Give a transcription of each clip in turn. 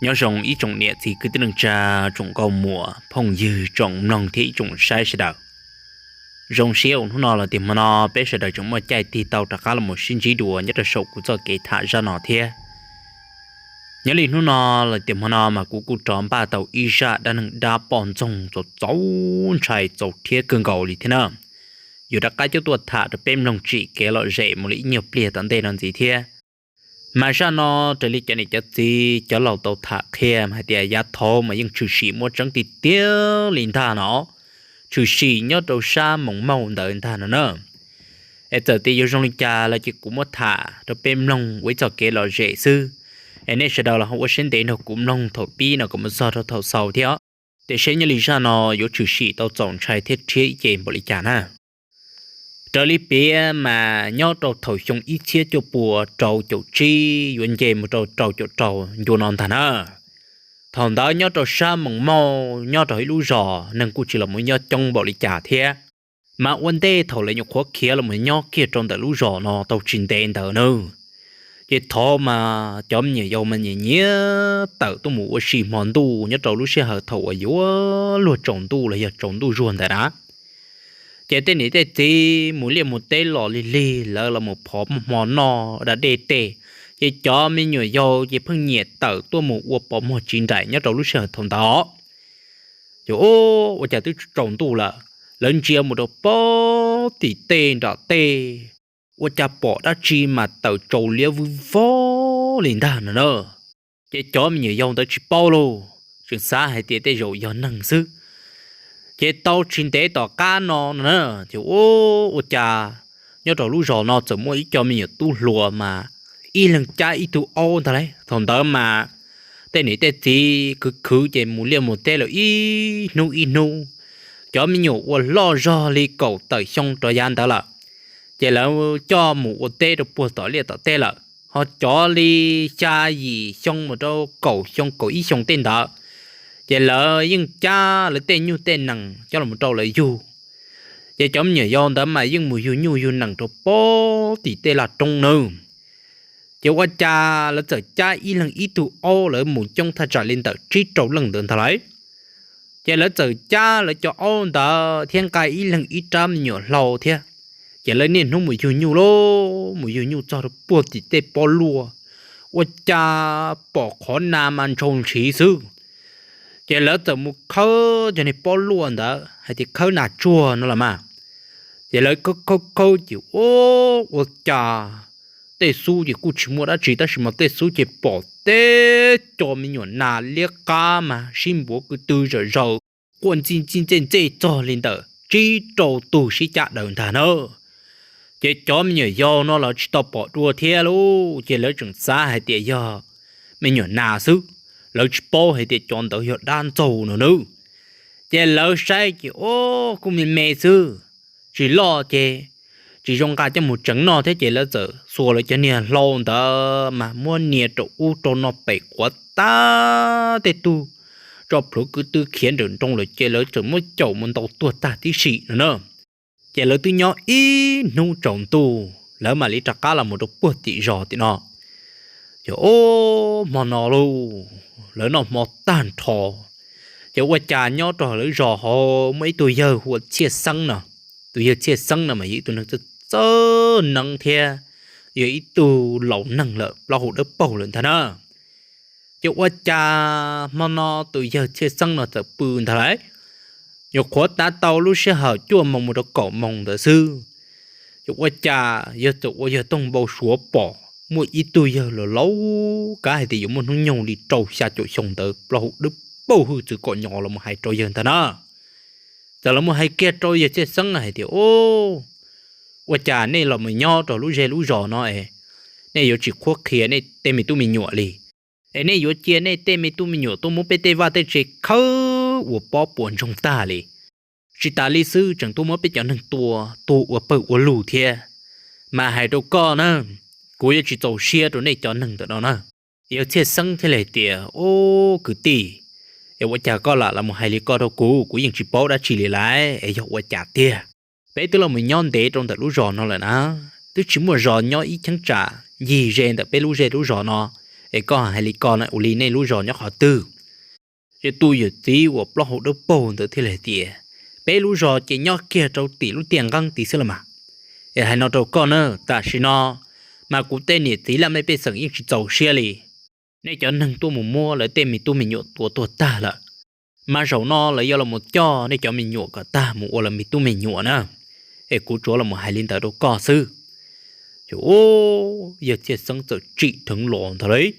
Nyob zoo ib tsoom niam txiv kwv tij neej tsa, tsoom nkauj muam phooj ywg, tsoom mloog thiab ib tsoom saib sawv daws. Zoo siab uas hnub no los tias hmo no peb sawv daws tseem muaj caij tig tau rov qab los sib ntsib dua nyob rau saum kuv txoj kev tham zaj no thiab. Nyob li hnub no los tias hmo no mas kuv kuj rov npaj tau ib zaj dab neeg dab poj ntxoog txaus txaus ntshai txaus rhiab kawg nkaus li thiab na. Yuav rov qab coj tuaj tham rau peb mloog tsim kev lom zem mus li ib nyuag pliag tom ntej no ntxiv thiab. Mas zaj no raws li cov niam cov txiv cov laus tau tham qhia mas hais tias yav thaud mas yeej tshwm sim muaj tseeb tiag tiag li ntag no, tshwm sim nyob rau sab Moos Mauj ntawd ntag no na. Es txawm tias yuav zoo li cas los ces kuv muab tham rau peb mloog ua ib txoj kev lom zem xwb. Es nej sawv daws los ho ua siab ntev nrog kuv mloog thaum pib no kom mus txog rau thaum xaus thiab. Tiam sis nyob li zaj no yuav tshwm sim tau txaus ntshai thiab rhiab ib ce npaum li cas na. Raws li piav mas nyob rau thaum xyoo ib txhiab cuaj pua rau caum tsib yuav nce mus rau rau caum rau ncua no ntag na. Thaum ntawd nyob rau sab Moos Mauj nyob rau ib lub zos neeg kuj tsis los mus nyob coob npaum li cas thiab. Mas ua ntej thaum lawv nyuam qhuav khiav los mus nyob kiag rau ntawm lub zos no tau tsis ntev ntawd na, ces thaum mas cov me nyuam yaus mas nyiam nyiam tawm tuaj mus ua si hmo ntuj nyob rau lub sij hawm thaum uas yuav luag tsaus ntuj los yog tsaus ntuj zuag ntawd na. Ces tej niam tej txiv mus liaj mus teb los lig lig lawv los mus phov hmo noj da dej tej, ces cov me nyuam yaus ces pheej nyiam tawm tuaj mus ua pos muag tsiv nraim nyob rau lub sij hawm thaum ntawd. Ces ua cas twb tsaus ntuj lawm, lawv ntsia mus rau pob tim tej nram tej, ua cas pom dab tsi mas tawm tsaus liab vwj vog li ntag no na. Ces cov me nyuam yaus ntawd tsis paub lauj, tseem xav hais tias tej zaum yog neeg xwb. Ces tau tsis ntev tom qab no no na, ces ua cas nyob rau lub zos no txawm muaj ib co me nyuam tub hluas mas ib leeg cab ib tug aub ntag lauj. Thaum ntawd mas tej niam tej txiv khwv khwv ces mus liaj mus teb lawm ib hnub ib hnub, cov me nyuam uas loj zog li kaum tawm xyoo rov yav ntawd lawm, ces lawv coj mus ua teb rau puag tom liaj tom teb lawm. Ho cov li xya yim xyoo mus rau kaum xyoo kaum ib xyoo tej ntawd, ces lawv yeej cab lawv tej nyuj tej nees coj los mus rau lawv yug. Ces cov me nyuam yaus ntawd mas yeej mus yug nyuj yug nees rau pob tim tej laj roob nawb. Ces ua cas lawv txawm cab ib leeg ib tug aub, lawv mus coob thaj tsam li ntawm tsib rau leej ntawd ntag lauj. Ces lawv txawm cab lawv cov aub ntawd thiab nqa ib leeg ib rab me nyuam hlau thiab, ces lawv niaj hnub mus yug nyuj lauj, mus yug nyuj txog rau puag tim tej pob luaj, ua cas pom qhov nas mas ntshaus ntshiv xwb. Ces lawv txawm mus khawb cov niag pob luaj ntawd hais tias khawb nas tsuag no los mas. Ces lawv khawb khawb khawb ces ua, ua cas tej xub ces kuj tsis muaj dab tsi, tab sis mas tej xub ces pom teb co me nyuam nas liab qab mas sib npuav ko tw zom zaws, quaj ntxij ntxij ntxej ntxej txog li ntawm tsib rau tug sib cab daws ntag na. Ces cov me nyuam yaus no lawv tsis tau pom dua thiab lauj, ces lawv tseem xav hais tias yog me nyuam nas xwb, lawv tsis paub hais tias cov ntawd yog dab ntxaug no nawb. Ces lawv saib ces ua kuj me me xwb, tsis loj ces tsis zoo nqa coj mus tseev noj thiab, ces lawv txawm xuas lawv cov niag hlau ntawd mas muab nias rau ub rau no pem quav tag tej tug tso plhuav ko tw khiav nrawm nroos lawm, ces lawv txawm muab caum mus ntaus tuag tag tib si no na. Ces lawv twb nyob ib hnub tsaus ntuj lawv mam li rov qab los mus rau puag tim zos tim no. Ces ua hmo no lauj, lawv noj hmo tag nrho, ces ua cas nyob rau lawv zos hauv muaj ib tug yawg hu ua Txhiaj Xeeb no. Tus yawg Txhiaj Xeeb no mas yog ib tug neeg txawj txawj neeb thiab yog ib tug laus neeg lawm, plaub hau dawb paug lawm ntag na. Ces ua cas hmo no tus yawg Txhiaj Xeeb no txawm pw ntag lauj, nyuam qhuav tav tau lub sij hawm cuaj moos mus rau kaum moos ntawd xwb. Ces ua cas yawg txawm ua yawg toog npau suav pom muaj ib tug yawg laus laus, kav hais tias yuav muaj hnub nyoog li rau xya caum xyoo ntawd, plaub hau dawb paug hwj txwv kom nyo los mus hais rau yawg ntag na. Txawm los mus hais kiag rau yawg Txhiaj Xeeb hais tias, Ua cas nej los mus nyob rau lub zej lub zos no es nej yuav tsis qhuab qhia nej tej me tub me nyuam li? Es nej yuav cia nej tej me tub me nyuam tuaj muab peb tej vaj tej tse khawb ua pob puas ntsoog tag li. Tsis tas li xwb tseem tuaj muab peb cov neeg tua tuag ua pawg ua lug thiab. Mas hais rau koj na, kuv yuav tsis txaus siab rau nej cov neeg ntawm no na. Yawg Txhiaj Xeeb thiaj li hais tias, Ub, kwv tij, es ua cas koj lam los mus hais li ko rau kuv? Kuv yeej tsis paub dab tsi li lauj, es yog ua cas tiag? Peb twb los mus nyob ntev rau ntawm lub zos no lawm na, twb tsis muaj zos nyob ib cheeb tsam ncig ze ntawm peb lub zej lub zos no. Es koj hais li ko ua li nej lub zos nyob qhov twg? Ces tus yawm txiv uas plaub hau dawb paug ntawd thiaj li hais tias, peb lub zos ces nyob kiag rau tim lub tiaj nqeeb tid xwb los mas. Es hais no rau koj na, tam sim no mas kuv tej niam txiv laj mej pej xeem yeej tsis txaus siab li. Nej cov neeg tuaj mus muab lawv tej me tub me nyuam tua tuag tag lawm, mas zaum no lawv yuav los coj nej cov me nyuam kom tag mus ua lawv me tub me nyuam na. Es kuv tsuas los hais li ntawd rau koj xwb. Ces yawg Txhiaj Xeeb txawm tsim dheev los ntag lauj,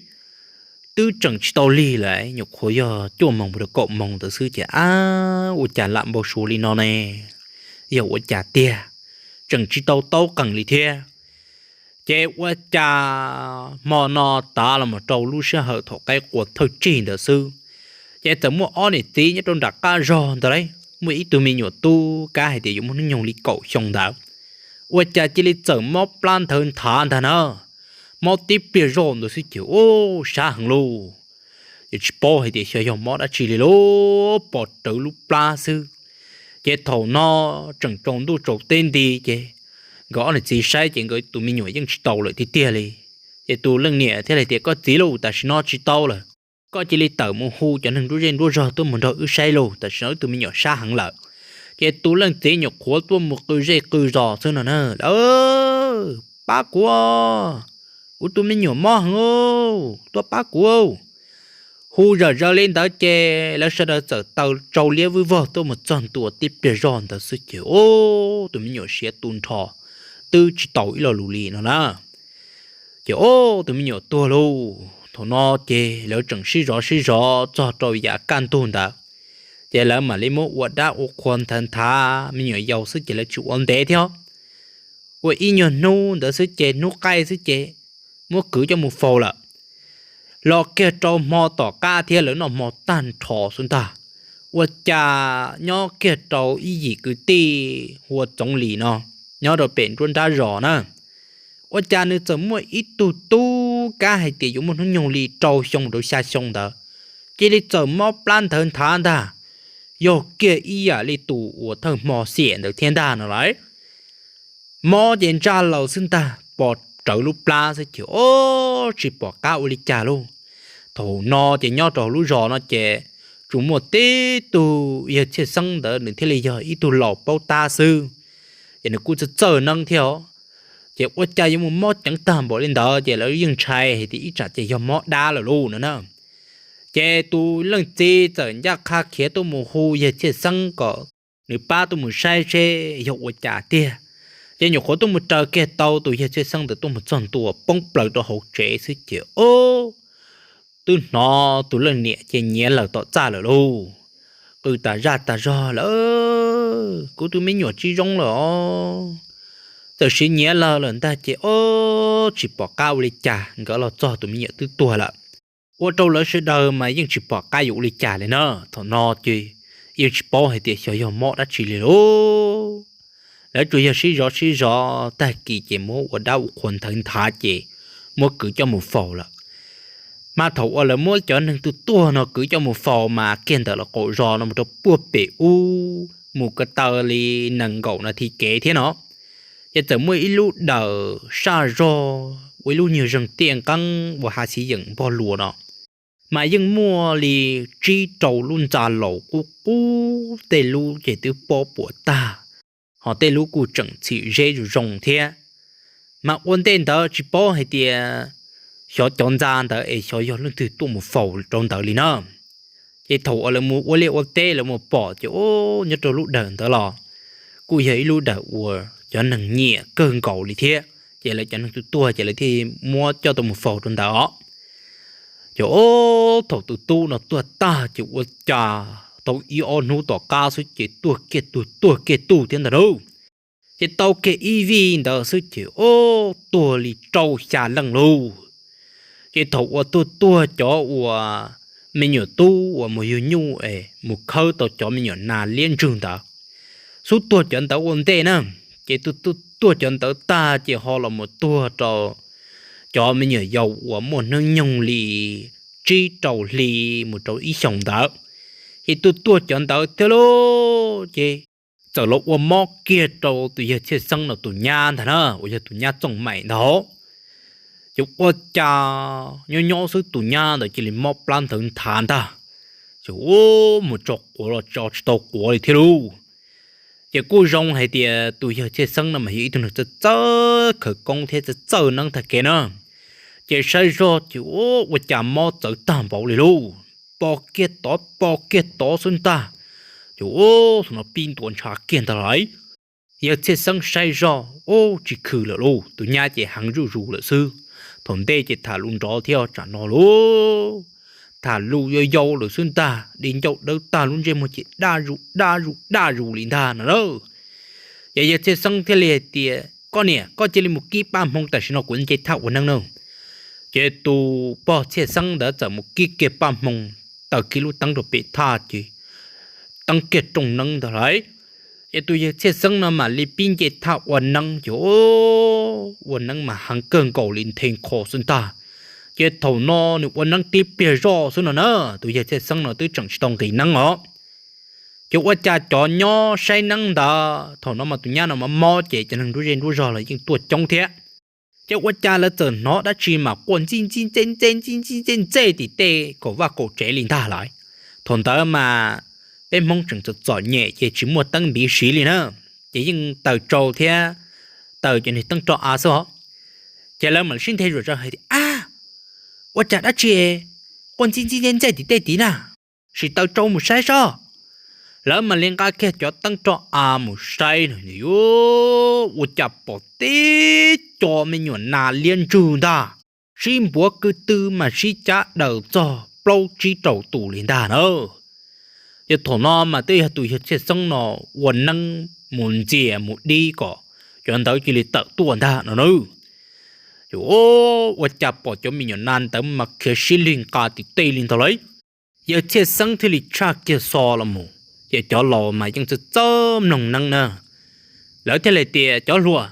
twb tseem tsis tau lig lawm, nyuam qhuav yog cuaj moos mus rau kaum moos ntawd xwb ces ab, ua cas lam npau suav li no ne? Yog ua cas tiag? Tseem tsis tau taub qees li thiab. Ces ua cas hmo no tav los mus rau lub sij hawm thaum qaib qua thawj tsig ntawd xwb, ces txawm muaj ob niam txiv nyob rau nram qab zog ntawd lauj, muaj ib tug me nyuam tub kab hais tias yuav muaj hnub nyoog li kaum xyoo ntawd, ua cas cia li txawm mob plab nthawv nthav ntag na. Mob tib pliag zoj ntawd xwb ces ub, sab heev lauj. Ces tsis paub hais tias xyov yog mob dab tsi li lauj, pom rawv lub plab xwb. Ces thaum no tseem tsaus ntuj tsaus teb nti ces nkawd ob niam txiv saib ces nkawd tus me nyuam yeej tsis tau lawm tiag tiag li. Ces tus leej niam thiaj li tias, koj txiv lauj, tam sim no tsis tau lawm, koj cia li tawm mus hu cov neeg nruab zej nruab zog tuaj mus nrog wb saib lauj, tam sim no wb tus me nyuam sab heev lawm. Ces tus leej txiv nyuam qhuav tuaj mus qw zej qw zos xwb no na, lawv, pab kuv, kuv tus me nyuam mob heev, tuaj pab kuv. Hu zom zaws li ntawd ces lawv sawv daws txawm taw tsau liab vwj vog tuaj mus txog ntua tib pliag zoj ntawd xwb ces ub, tus me nyuam siav tu nrho, twb tsis tau ib lo lus li no na. Ces ub, tus me nyuam tuag lauj. Thaum no ces lawv tseem sib zov sib zov txog rau yav kaj ntug ntawd, ces lawv mam li muab ua dab ua qhua nthawv nthav me nyuam yaus xwb ces lawv tsis ua ntev thiab. Ua ib nyuag hnub ntawd xwb ces hnub qaij xwb ces muab kwv coj mus faus lawm. Los kiag rau hmo tom qab thiab lawv noj hmo tag nrho xwb ntag, ua cas nyob kiag rau ib yim kwv tij hu ua Txoov Lis no, nyob rau pem nruab nrab zos na, ua cas nws txawm muaj ib tug tub kab hais tias yuav muaj hnub nyoog li rau xyoo rau xya xyoo ntawd, cia li txawm mob plab nthawv nthav ntag, yog kiag ib yam li tus uas thawj hmo xiam ntawd thiab ntag no lauj. Mob ces ntsaj laus xwb ntag, pom rawv lub plab xwb ces ub, tsis pom qab ua li cas lauj. Thaum no ces nyob rau hauv lub zos no ces tsuas muaj tib tug yawg Txhiaj Xeeb ntawd nws thiaj li yog ib tug laus paub tab xwb, ces nws kuj txawj txawj neeb thiab os. Ces ua cas yuav mus mob ceev tag npaum li ntawd ces lawv yeej ntshai hais tias ib tsam ces yog mob dab lawm lauj no na. Ces tus leej txiv txawm ncaj qha khiav tuaj mus hu yawg Txhiaj Xeeb kom nws pab tuaj mus saib seb yog ua cas tiag. Ces nyuam qhuav tuaj mus raws kiag tau tus yawg Txhiaj Xeeb ntawd tuaj mus txog ntua poob plaws rau hauv tsev xwb ces ub, twb hnov tus leej niam ces nyiav lawm tom txaj lawm lauj. Qw tas zaj tas zog lawm, kuv tus me nyuam tsis zoo lawm os, txawm siv nyiav lawm lawm ntag ces ub, tsis pom qab ua li cas, nkawd los txog tus me nyuam twb tuag lawm. Ua rau lawv sawv daws mas yeej tsis pom qab yuav ua li cas li na. Thaum no ces yeej tsis paub hais tias xyov yog mob dab tsi li lauj. Lawv tsuas yog sib zov sib zov tag kis ces muab ua dab ua qhua nthawv nthav ces muab kwv coj mus faus lawm. Mas thaum uas lawv muab cov neeg twg tuag no kwv coj mus faus mas kiag ntawm lawv qaum zos no mus rau puag pem ub mus ko taw li nees nkaum nas this kev thiab no, ces txawm muaj ib lub dawm saj zog ua ib lub nyuag zeeg tiaj nqeeb ua hav xiv yeem npog luas no, mas yeej muaj li tsib rau lub ntxa laus qub qub, tej lub ces twb pob puas tag, ho tej lub kuj tseem txhim zeb zoo zoo thiab. Mas ua ntej ntawd tsis paub hais tias xyov cov ntxa ntawd es xyov yog leej twg tuaj mus faus rau ntawd li na. Ces thaum uas lawv mus ua liaj ua teb lawv mus pom ces ub, nyob rau lub dawm ntawd los kuj yog ib lub dawm uas cov neeg nyiam kawg nkaus li thiab, ces lawv cov neeg twg tuag ces lawv thiaj muab coj tuaj mus faus rau ntawd os. Ces ub, thaum tus tub no tuag tag ces ua cas tau ib ob hnub tom qab xwb ces tuag kiag tug tuag kiag tug thiab ntag lauj. Ces tau kiag ib vij ntawd xwb ces ub, tuag li rau xya leej lauj. Ces thaum uas tuag tuag cov uas me nyuam tub uas mus yug nyuj es mus khawb tau cov me nyuam nas liab ntswg ntawd, xub tuag cov ntawd ua ntej na, ces tuag cov ntawd tag ces ho los mus tuag rau cov me nyuam yaus uas muaj hnub nyoog li tsib rau hli mus rau ib xyoos ntawd, ces tuag tuag cov ntawd thiab lauj. Ces txawm los ua mob kiag rau tus yawg Txhiaj Xeeb no tus nyab ntag na, uas yog tus nyab Txooj Maim ntag. Ces ua cas nyob nyob xwb tus nyab ntawd cia li mob plab ntawd nthav ntag. Ces mus tso quav los tso tsis tau quav li thiab lauj. Ces kuj zoo hais tias tus yawg Txhiaj Xeeb no mas yog ib tug neeg txawj txawj khawv koob thiab txawj txawj neeb tag kev na. Ces saib zog ces ua cas mob txawv tag npaum li lauj, po kiag tod po kiag tod xwb ntag. Ces ua thaum no pib ntuav ntshav kiag ntag lauj. Yawg Txhiaj Xeeb saib zog ua tsis khw lawm lauj, tus nyab ces heev zuj zus lawm xwb. Thaum ntej ces tham lus nrov thiab tsam no lauj, tham lus yau yau lawm xwb ntag, di ncauj dawb tag lub ntsej muag ces daj zus daj zus daj zus li ntag no na. Ces yawg Txhiaj Xeeb thiaj li hais tias koj niam, koj cia li mus kib Paj Hmoo tam sim no kuv nce thaj ua neeb na. Ces tus pog Txhiaj Xeeb ntawd txawm mus kib kiag Paj Hmoo, taws kiag lub teeb rau pem thaj ces teeb kiag rooj neeb ntag lauj. Ces tus yawg Txhiaj Xeeb no mam li pib nce thaj ua neeb ces ua neeb mas heev kawg nkaus li nthe nkho xwb ntag. Ces thaum no nws ua neeb tib pliag zoj xwb no na, tus yawg Txhiaj Xeeb no twb tseem tsis tau nqis neeb os. Ces ua cas cov nyob saib neeb ntawd thaum no mas tus nyab no mas mob ces cov neeg nruab zej nruab zog los yeej tuaj coob thiab. Ces ua cas lawv txawm hnov dab tsi mas quaj ntxij ntxij ntxej ntxej ntxij ntxij ntxej ntxej tim tej kaum vaj kaum tsev li ntag lauj. Thaum ntawd mas peb Hmoob tseem txom txom nyem ces tsis muaj teeb ntiv siv li na, ces yeej taws tsau thiab taws cov niag teeb roj av xwb os. Ces lawv mam li sib nthe zuam zaws hais tias a, ua cas dab tsi quaj ntxij ntxij ntxej ntxej tim tej tid na, sim taws tsau mus saib sob. Lawv mam li nqa kiag cov teeb roj av mus saib no yuav ua cas pom tib co me nyuam nas liab ntswg ntag, sib npuav ko tw mas sib cab daws txog plaub tsib rau tus li ntag na. Ces thaum no mas twb yog tus yawg Txhiaj Xeeb no ua neeb mus ntxias mus dib kom cov ntawd cia li tawm tuaj ntag no na. Ces ua cas pom cov me nyuam nas ntawd mas khiav sib lig nqa tim tej li ntag lauj. Yawg Txhiaj Xeeb thiaj li tshaj kiag xo los mus, ces cov laus mas yeej txawj txawj mloog neeb na. Lawv thiaj li tias cov hluas,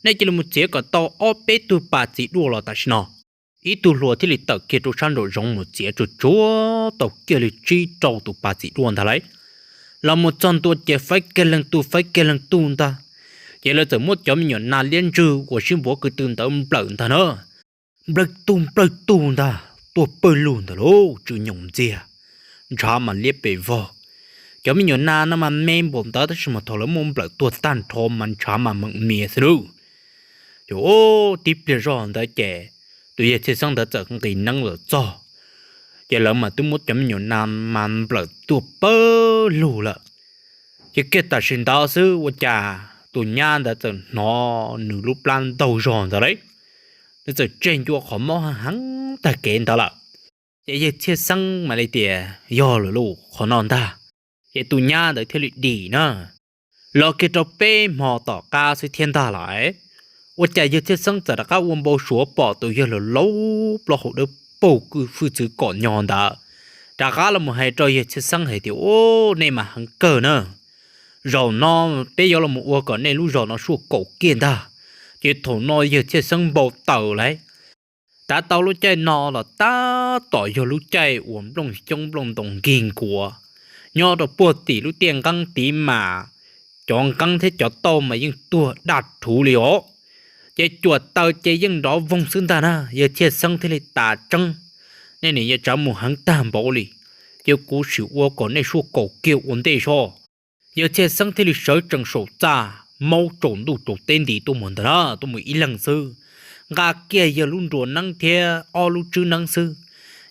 nej cia li mus txiav kom tau ob peb tug pas txiv duaj los tam sim no. Ib tug hluas thiaj li tawm kiag rau sab nraum zoov mus txiav tsuag tsuag tau kiag li tsib rau tus pas txiv duaj ntag lauj. Los mus txog ntua ces faib kiag leej tug faib kiag leej tug ntag. Ces lawv txawm muab cov me nyuam nas liab ntswg uas sib npuav ko tw ntawd nplawm ntag na. Nplawm tug nplawm tug ntag tuag pawg lug ntag lauj, tsw nyoos ntxiag, ntshav mas liab pes vog. Cov me nyuam nas no mas me npaum ntawd tab sis mas thaum lawv muab nplawm tuag tag nrho mas ntshav mas meem mias xwb lauj. Ces tib pliag zog ntawd ces tus yawg Txhiaj Xeeb ntawd txawm nqis neeb lawm txog, ces lawv mas twb muab cov me nyuam nas mas nplawm tuag pawg lug lawm. Ces kiag tam sim ntawd xwb ua cas tus nyab ntawd txawm hnov nws lub plab ntaug zog ntawd lauj, nws txawm tseg ncua qhov mob heev tag kev ntawd lawm. Ces yawg Txhiaj Xeeb mam li tias yog lawm lauj, qhov no ntag. Ces tus nyab ntawd thiaj li dim na. Los kiag rau peb hmo tom qab xwb thiab ntag lauj, ua cas yawg Txhiaj Xeeb txawm rov qab ua npau suav pom tus yawg laus laus plaub hau dawb paug kwj hwj txwv kom nyo ntawd rov qab los mus hais rau yawg Txhiaj Xeeb hais tias, Ub, nej mas heev kawg na, zaum no peb yuav los mus ua kom nej lub zos no suaj kaum kiag ntag. Ces thaum no yawg Txhiaj Xeeb npau taws lauj, tav tau lub caij no los tab tom yog lub caij uas nplooj xyoob nplooj ntoo nkig nkuav, nyob rau puag tim lub tiaj nqeeb tid mas cov nqeeb thiab cov tauj mas yeej tuag daj rhuv li os. Ces cuam taws ces yeej nrov voog xwb ntag na, yawg Txhiaj Xeeb thiaj li tas tseeb, Nej niam yawg tsav mus heev tag npaum li, ces kuv sim ua kom nej suaj kaum kiag ua ntej soj. Yawg Txhiaj Xeeb thiaj li sawv tsees saum txaj, maub tsaus ntuj tsaus teb nti tuaj mus ntag na, tuaj mus ib leeg xwb, nqa kiag yawg lub nruas neeb thiab ob lub tswb neeb xwb,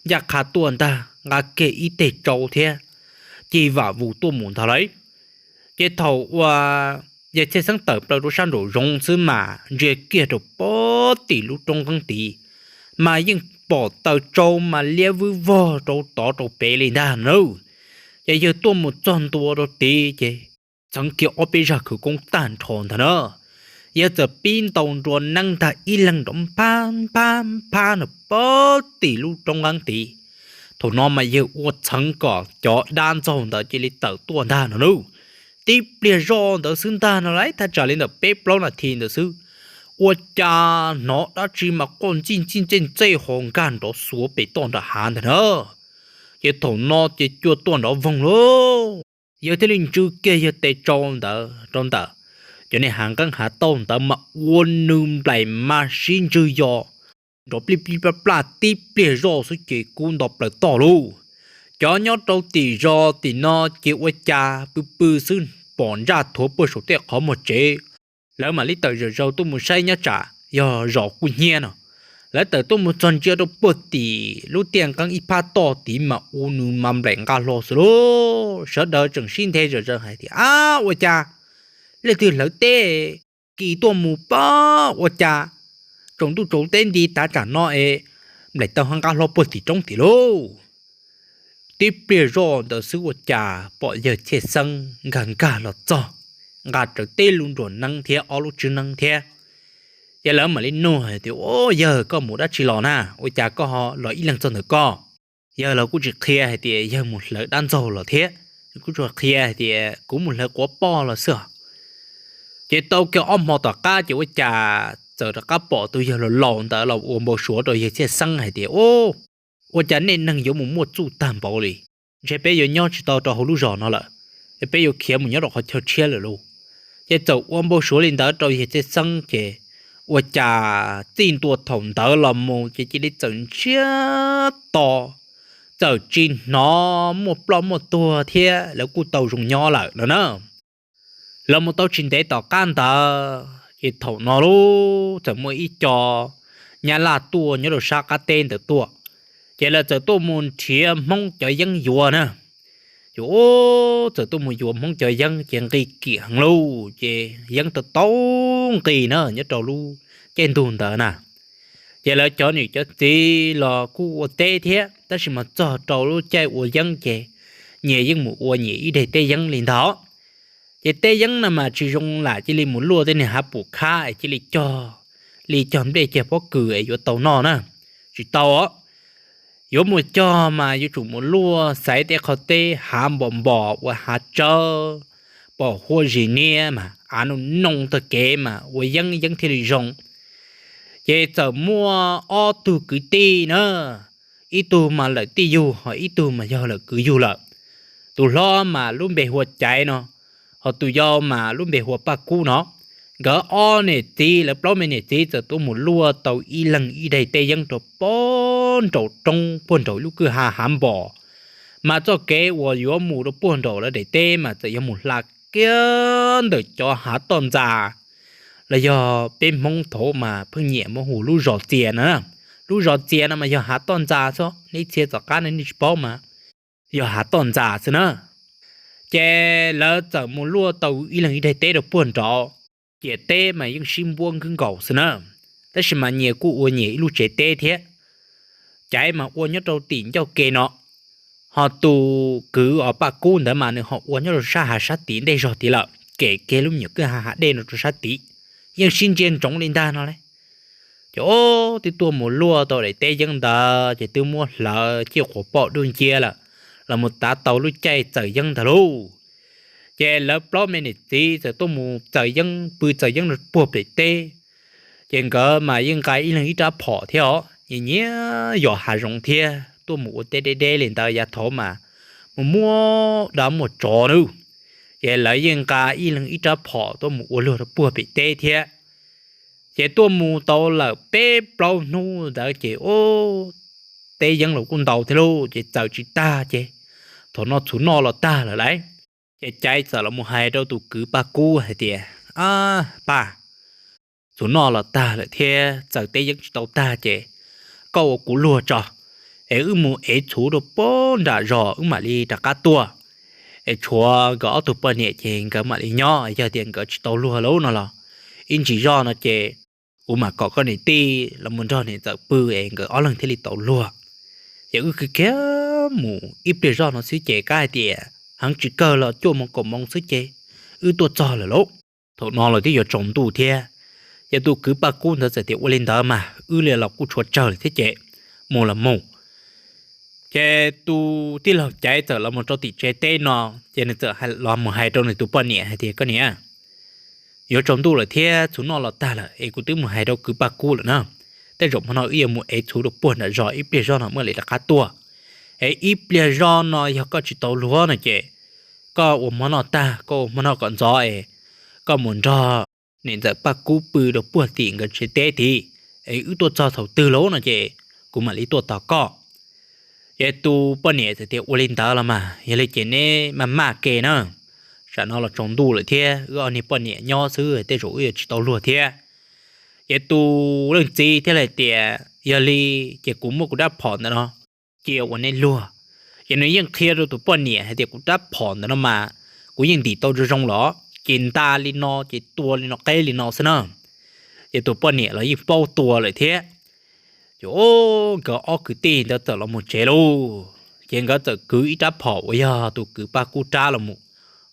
ncaj qha tuaj ntag, nqa kiag ib teg tsau thiab ci vam vus tuaj mus ntag lauj. Ces thaum uas yawg Txhiaj Xeeb tawm plaws rau sab nraum zoov xwb mas ntsia kiag rau puag tim lub roob nqeeb tid, mas yeej pom taws tsau mas liab vwb vog rau tod rau pem li ntag na. Ces yawg tuaj mus txog ntua rau tid ces txheev kiag ob peb zaj khawv koob tag nrho ntag na. Yawg txawm pib ntaus nruas neeb ntag ib leeg nrov nphab nphab nphab na puag tim lub roob nqeeb tid. Thaum no mas yawg ua txheev kom cov dab ntxaug ntawd cia li tawm tuaj ntag no na. Tib pliag zoj ntawd xwb ntag no lauj, thaj tsam li ntawm peb plaub nas this ntawd xwb, ua cas hnov dab tsi mas quaj ntxij ntxij ntxej ntxej ho nkag nrov xuav pem toj nram hav ntag na. Ces thaum no ces cua tuaj nrov voog lauj. Yawg thiaj li ntsw kiag yawg tes tsau ntawd rau ntawm cov niag hav nqeeb hav tauj ntawd mas ua nws nplaim mas sib ntswg yos nrov plij plij plaj plaj tib pliag zoj xwb ces kub nto plaws toj lauj. Cov nyob rau tim zos tim no ces ua cas pw pw xwb pom ntsaj thuav puag saum tej qhov muag tsev. Lawv mam li tawm zom zaws tuaj mus saib nyob tsam yog zos kuj hnyiab no. Lawv tawm tuaj mus txog ntsia rau puag tim lub tiaj nqeeb ib phab toj tid mas ua nws mas nplaim nqa hlo xwb lauj. Sawv daws tseem sib nthe zom zaws hais tias, Ab, ua cas leej twg hlawv teb kis tuaj mus pab ua cas tsaus ntuj tsaus teb nti tav tsam no es nplaim taw ho nqa hlo puag tim roob tim lauj. Tib pliag zoj ntawd xwb ua cas pom yawg Txhiaj Xeeb nkag nkag los txog, nqa rawv teb lub nruas neeb thiab ob lub tswb neeb thiab. Ces lawv mam li nug hais tias, Au, yawg, koj mus dab tsi los na? Ua cas koj ho los ib leeg txog ntawm koj? Yawg los kuj tsis qhia hais tias yawg mus hlawv dab ntxaug los thiab, kuj tsuas qhia hais tias kuv mus hlawv quav poj los xwb os. Ces tau kiag ob hmo tom qab ces ua cas txawm rov qab pom tus yawg laus laus ntawd los ua npau suav rau yawg Txhiaj Xeeb hais tias, Au, ua cas nej neeg yuav mus muaj txuj tag npaum li? Ntshe peb yuav nyob tsis tau rau hauv lub zos no lawm, peb yuav khiav mus nyob rau qhov chaw tshiab lawm lauj. Ces txawm ua npau suav li ntawd rau yawg Txhiaj Xeeb ces ua cas txij ntua thaum ntawd los mus ces cia li txawm ntsiag to, txawm tsis hnov muaj ploj muaj tuag thiab lawv kuj tau zoo nyob lawm no na. Los mus tau tsis ntev tom qab ntawd ces thaum no lauj txawm muaj ib co nyab laj tuaj nyob rau sab qab teb ntawd tuaj, ces lawv txawm tuaj mus nrhiav Hmoob cov yeeb yuav na. Ces txawm tuaj mus yuav Hmoob cov yeeb ces nqi kim heev lauj, ces yeeb tau tau nqi na nyob rau lub caij ntuj ntawd na. Ces lawv cov niam cov txiv los kuj ua teb thiab, tab sis mas txog rau lub caij ua yeeb ces nyias yeej mus ua nyias ib daim teb yeeb li ntag. Ces teb yeeb no mas tsis zoo lam cia li mus luaj tej niag hav pum khab es cia li cog, li cog nplej cog pob kws es yuav tau noj na, tsis tau os. Yuav mus cog mas yuav tsum mus luaj xaiv tej qhov teb hav npom npom ua hav tsawb, pom huab zis niab mas av noo noo tag kev mas ua yeeb yeeb thiaj li zoo. Ces txawm muaj ob tug kwv tij na, ib tug mas lawm tij yug ho ib tug mas yog lawm kwv yug lawm. Tus hlob mas lub npe hu ua Caiv no, ho tus yau mas lub npe hu ua Paj Kub no. Nkawd ob niam txiv, lawv plaub me niam txiv txawm tuaj mus luaj tau ib leeg ib daim teb yeeb rau puag nraum roob puag nraum lub kwj ha hav npom. Mas txoj kev uas yuav mus rau puag nraum lawv daim teb mas txawm yog mus hla kiag ntawm cov hav toj ntxas, los yog peb Hmoob thaud mas pheej nyiam muab hu lub zos txias no. Lub zos txias no mas yog hav toj ntxas xwb, nej txhia tom qab no nej tsis paub mas yog hav toj ntxas xwb na. Ces lawv txawm mus luaj tau ib leeg ib daim teb rau puag nraud, ciam teb mas yeej sib npuab nkwb nkaus xwb na, tab sis mas nyias kuj ua nyias ib lub tsev teb thiab. Caiv mas ua nyob rau tim ncauj ke no, ho tus kwv uas Paj Kub ntawd mas nws ho ua nyob rau sab hav sab tid ntej zog tid lawm, kem kiag lub me nyuam kwj ha hav dej no rau sab tid, yeej sib ntsia ntsoov li ntag no lauj. Ces twb tuaj mus luaj tau daim teb yeeb ntawd ces twb muab hlawv ciaj quav poj dub nciab lawm, los mus tav tau lub caij txaws yeeb ntag lauj. Ces lawv plaub me niam txiv txawm tuaj mus txaws yeeb, pw txaws yeeb rau puag pem teb. Ces nkawd mas yeej nqa ib leeg ib rab phom thiab os, nyias nyias yos hav zoov thiab tuaj mus ua teb deb deb li ntawd yav thaud mas mus muaj dab muaj tsov nawb. Ces lawv yeej nqa ib leeg ib rab phom tuaj mus ua luag rau puag pem teb thiab. Ces tuaj mus tau lawm peb plaub hnub ntawd ces teb yeeb los kuj ntau thiab lauj, ces txaws tsis tag ces thaum no txhuv noj los tag lawm lauj. Ces Caiv txawm los mus hais rau tus kwv Paj Kub hais tias, Ab Paj, txhuv noj los tag lawm thiab txaws teb yeeb tsis tau tag ces koj ua kuv luag tso, es wb mus ev txhuv rau puag nram zos wb mam li rov qab tuaj. Es tshuav nkawd ob tug poj niam ces nkawd mam li nyob, yog tias nkawd tsis tau luag lawm no los ib ntsis zoj no ces kuv mam kom koj niam tij los mus nrog niam ntxawm pw es nkawd ob leeg thiaj li tau luag. Ces wb khiav khiav mus ib pliag zoj no xwb ces kav hais tias heev tsis kawg los cuaj moos kaum moos xwb ces wb tuaj txog lawm lauj. Thaum no los twb yuav tsaus ntuj thiab, ces tus kwv Paj Kub ntawd txawm tias, Ua li ntawd mas wb li los kuj tshuav tsawg lawm thiab ces mus los mus. Ces tus tij laug Caiv txawm los mus rau tim tsev teb no, ces nws txawm los mus hais rau nws tus poj niam hais tias, Koj niam, yuav tsaus ntuj lawm thiab txhuv noj los tag lawm es kuv twb mus hais rau kwv Paj Kub lawm na. Tej zaum hmo no wb yuav mus ev txhuv rau puag nram zos ib pliag zoj no mam li rov qab tuaj. Es ib pliag zoj no yog koj tsis tau luag no ces koj ua hmo noj tag, koj ua hmo noj kom ntxov es koj mus nrog niam ntxawm Paj Kub pw rau puag tim nkawd tsev teb tid, es wb tuaj txog thaum twg lauj no ces kuv mam li tuaj tos koj. Ces tus poj niam txawm tias, Ua li ntawd los mas, yog li ces neb maj maj ke na, tsam no los tsaus ntuj lawm thiab, wb ob niag poj niam nyob xwb tej zaum wb yuav tsis tau luag thiab. Ces tus leej txiv thiaj li tias, Yog li ces kuv muab kuv rab phom ntawm no cia ua neb luag. Ces nws yeej qhia rau tus poj niam hais tias, Kuv rab phom ntawm no mas kuv yeej ntim tau zoo zoo los, ces nta li no ces tua li no qeb li no xwb na. Ces tus poj niam los yeej paub tua lawm thiab. Ces nkawd ob kwv tij ntawd txawm los mus tsev lauj. Ces nkawd txawm kwv ib rab phom uas yog tus kwv Paj Kub rab los mus,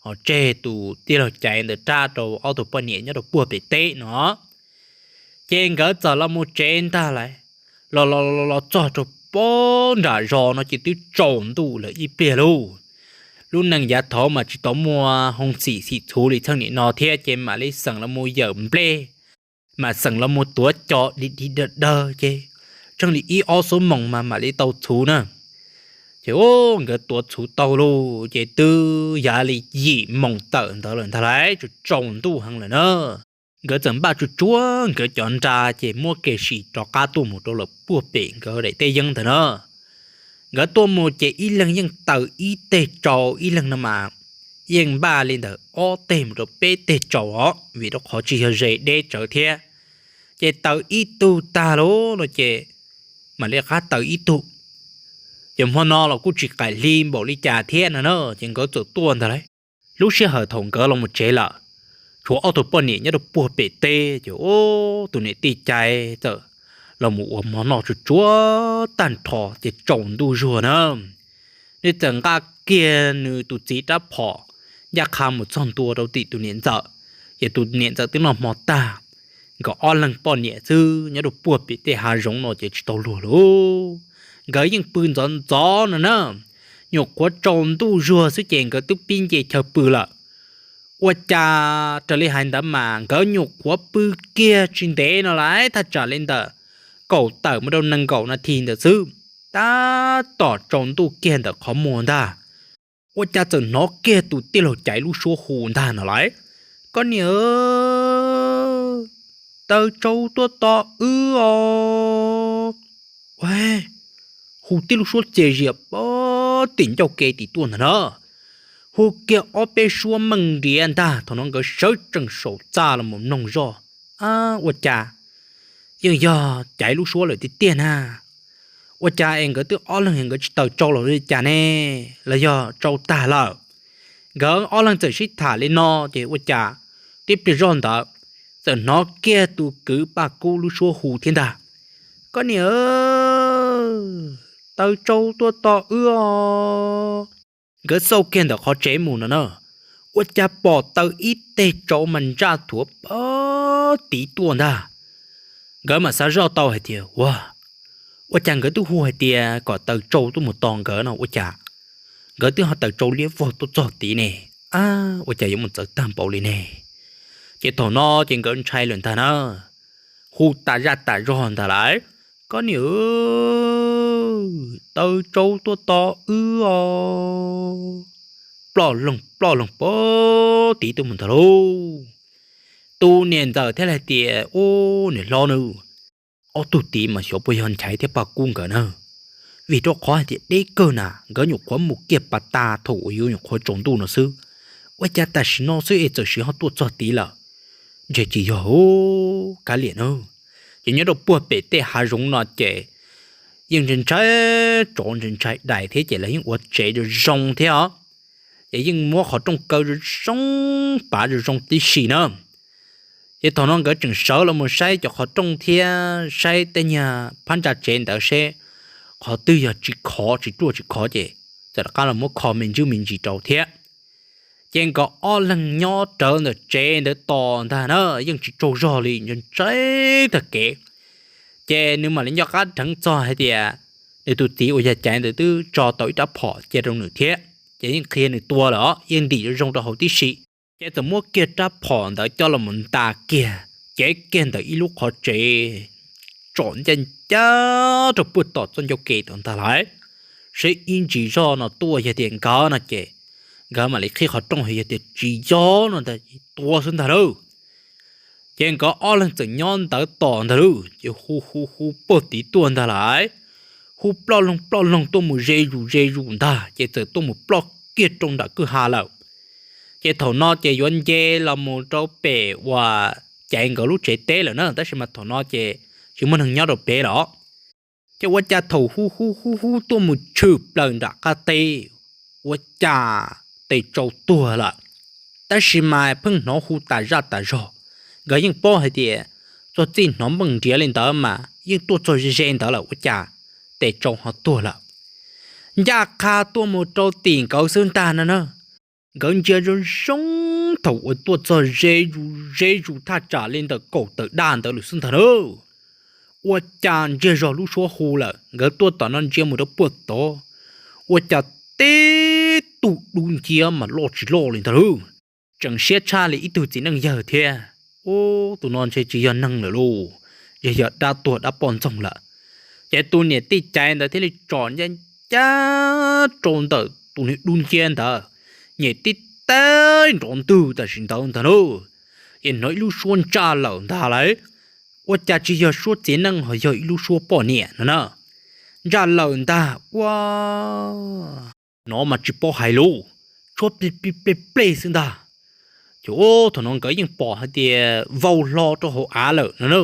ho tseg tus tij laug Caiv ntawd rab rau ob tug poj niam nyob rau puag pem teb no. Ces nkawd txawm los mus tsev ntag lauj. Los los los txog rau pob nram zos no ces twb tsaus ntuj lawm ib pliag lauj. Lub neej yav thaud mas tsis tau muaj hoo xim xim txhuv li txheej nim no thiab, ces mam li xeem los mus yawm nplej, mam xeem los mus tuav cos di di dawg dawg ces tseeb li ib ob xuab moos mas mam li tau txhuv na. Ces nkawd tuav txhuv tau lauj, ces twb yav li yim moos tawm ntawd lawm ntag lauj, tsaus ntuj heev lawm na. Nkawd txawm npaj tsuag tsuag nkawd cov nra ces muab kev sim rov qab tuaj mus rau lawm puag pem nkawd daim teb yeeb ntawd na. Nkawd tuaj mus ces ib leeg yeej taws ib teg tsau, ib leeg no mas yeej npaj li ntawm ob teg mus rau peb teg tsau os, vim rau qhov tsis yog ze deb tsawv thiab. Ces taws ib tug tag lauj no ces mam li qab taws ib tug. Ces hmo no los kuj tsis qaim hli npaum li cas thiab no na, ces nkawd txawm tuaj ntag lauj. Lub sij hawm thaum nkawd los mus tsev lawm, tshuav ob tug poj niam nyob rau puag pem teb, ces tus niam tij Caiv txawm los mus ua hmo noj tsuag tsuag tag nrho ces tsaus ntuj zuag na. Nws txawm nqa kiag nws tus txiv rab phom ncaj qha mus txog ntua rau tim tus niam ntxawm, ces tus niam ntxawm twb noj hmo tag. Nkawd ob leeg poj niam xwb nyob rau puag pem tej hav zoov no ces tsis tau luag lauj. Nkawd yeej pw ntxov ntxov no na, nyuam qhuav tsaus ntuj zuag xwb ces nkawd twb pib nce chaw pw lawm. Ua cas raws li hais ntawd mas nkawd nyuam qhuav pw kiag tsis ntev no lawm, thaj tsam li ntawm kaum tawm mus rau nees nkaum nas this ntawd xwb, tab tom tsaus ntuj kiag ntawm qhov muag ntag, ua cas txawm hnov kiag tus tij laug Caiv lub suab hu ntag no lawm, Koj niam, taws tsau tuaj tos wb os. Hu tib lub suab txias zias pem tim ncauj ke tim tuaj ntag na. Hu kiag ob peb suab meej nriav ntag, thaum no nkawd sawv tsees saum txaj los mus mloog zoj. Ua cas yeej yog Caiv lub suab lawm tiag tiag na. Ua cas es nkawd twb ob leeg nkawd tsis taws tsau los li cas ne, los yog tsau tag lawm? Nkawd ob leeg txawm sib tham li no ces ua cas tib pliag zoj ntawd txawm hnov kiag tus kwv Paj Kub lub suab hu thiab ntag, Koj niam, taws tsau tuaj tos wb os. Nkawd xauj kiag ntawm qhov tsev mus no na, ua cas pom taws ib teg tsau mas ntsaj thuav pem tid tuaj ntag. Nkawd mam xav zoj tau hais tias, Ua, ua cas nkawd twb hu hais tias kom taws tsau tuaj mus tos nkawd no ua cas nkawd twb ho taws tsau liab vog tuaj txog tid ne? Ab, ua cas yuav mus txawv tag npaum li ne? Ces thaum no ces nkawd ntshai lawm ntag na, hu tas zaj tas zog ntag lawm, Koj niam, taws tsau tuaj tos wb os. Ploj loog ploj loog pem tid tuaj mus ntag lauj. Tus niam ntxawm thiaj li hais tias, Ub, niam hlob nawb, ob tug tid mas xyov puas yog Nchaiv thiab Paj Kub nkawd na, vim rau qhov hais tias deb kawg na, nkawd nyuam qhuav mus kiag pas tas thaum uas yuav nyuam qhuav tsaus ntuj no xwb, ua cas tam sim no xwb es txawm sim ho tuaj txog tid lawm. Ntshe tsis yog, kav liam na. Ces nyob rau puag pem tej hav zoov no ces yeej ntshai tsov ntshai dais thiab ces lawv yeej ua tsev zoo zoo thiab os, ces yeej muab qhov rooj kaw zoo zoo, pav zoo zoo tib si na. Ces thaum no nkawd tseem sawv los mus saib cov qhov rooj thiab saib tej nyuag phab ntsa tsev ntawd seb qhov twg yog tsis khov tsis ruaj tsis khov ces txawm rov qab los muab kho me ntsis me ntsis rau thiab. Ces nkawd ob leeg nyob rawv ntawm tsev ntawd tos ntag na, yeej tsis tsaug zog li, ntshai tag kev. Ces nws mam li nco qab dheev txog hais tias nws tus txiv uas yog Caiv ntawd twb tso tau ib rab phom cia rau nws thiab, ces yeej qhia nws tua lawm os, yeej ntim zoo zoo rau hauv tib si. Ces txawm muab kiag rab phom ntawd coj los mus nta kiag, cev kiag ntawm ib lub qhov tsev tsom ncaj ncaj rau puag tom txoj ncauj ke tod ntag lauj, seb ib ntsis zoj no tuaj yog tias nkawd no ces nkawd mam li qhib qhov rooj, yog tias tsis yog no ntag tua xwb ntag lauj. Ces nkawd ob leeg txawm nyob ntawd tos ntag lauj, ces hu hu hu puag tid tuaj ntag lawm. Hu ploj loog ploj loog tuaj mus ze zus ze zus ntag, ces txawm tuaj mus ploj kiag rau nram kwj ha lawm. Ces thaum no ces yuav nce los mus rau pem uas caiv nkawd lub tsev teb lawm na, tab sis mas thaum no ces tsis muaj neeg nyob rau pem lawm. Ces ua cas thaum hu hu hu hu tuaj mus tshwm plaws nram qab teb, ua cas tes tsau tuag lawm. Tab sis mas pheej hnov hu tas zaj tas zog, nkawd yeej paub hais tias txog txij hnov npeej nriav li ntawd mas yeej tuaj txog ze ze ntawd lawm, ua cas tes tsau ho tuag lawm. Ncaj qha tuaj mus rau tim nkawd xwb ntag no na. Nkawd ntsia zoo zoo thaum uas tuaj txog ze zus ze zus thaj tsam li ntawm kaum tawm daj ntawd lawm xwb ntag na. Ua cas ntsiag zog lub suab hu lawm, nkawd tuaj tom no ntsia mus rau puag tod, ua cas teb tug dub nciab mas loj tsis loj li ntag lauj. Tseem siab tshaj li ib tug txiv neej yawg thiab. Ub, tus no ntshe tsis yog neeg lawm lauj, yog yog dab tuag dab poj ntxoog lawm. Ces tus niam tij caiv ntawd thiaj li tsom ncaj ncaj rau ntawm tus niag dub nciab ntawd, nyem tib teg nrov ntwg tam sim ntawd ntag na. Ces hnov ib lub suab ntsaj lawm ntag lauj. Ua cas tsis yog suab txiv neej ho yog ib lub suab poj niam no na. Ntsaj lawm ntag ua, hnov mas tsis paub hais lauj, tshuab ple ple ple xwb ntag. Ces ub, thaum no nkawd yeej pom hais tias vau hlo rau hauv av lawm no na.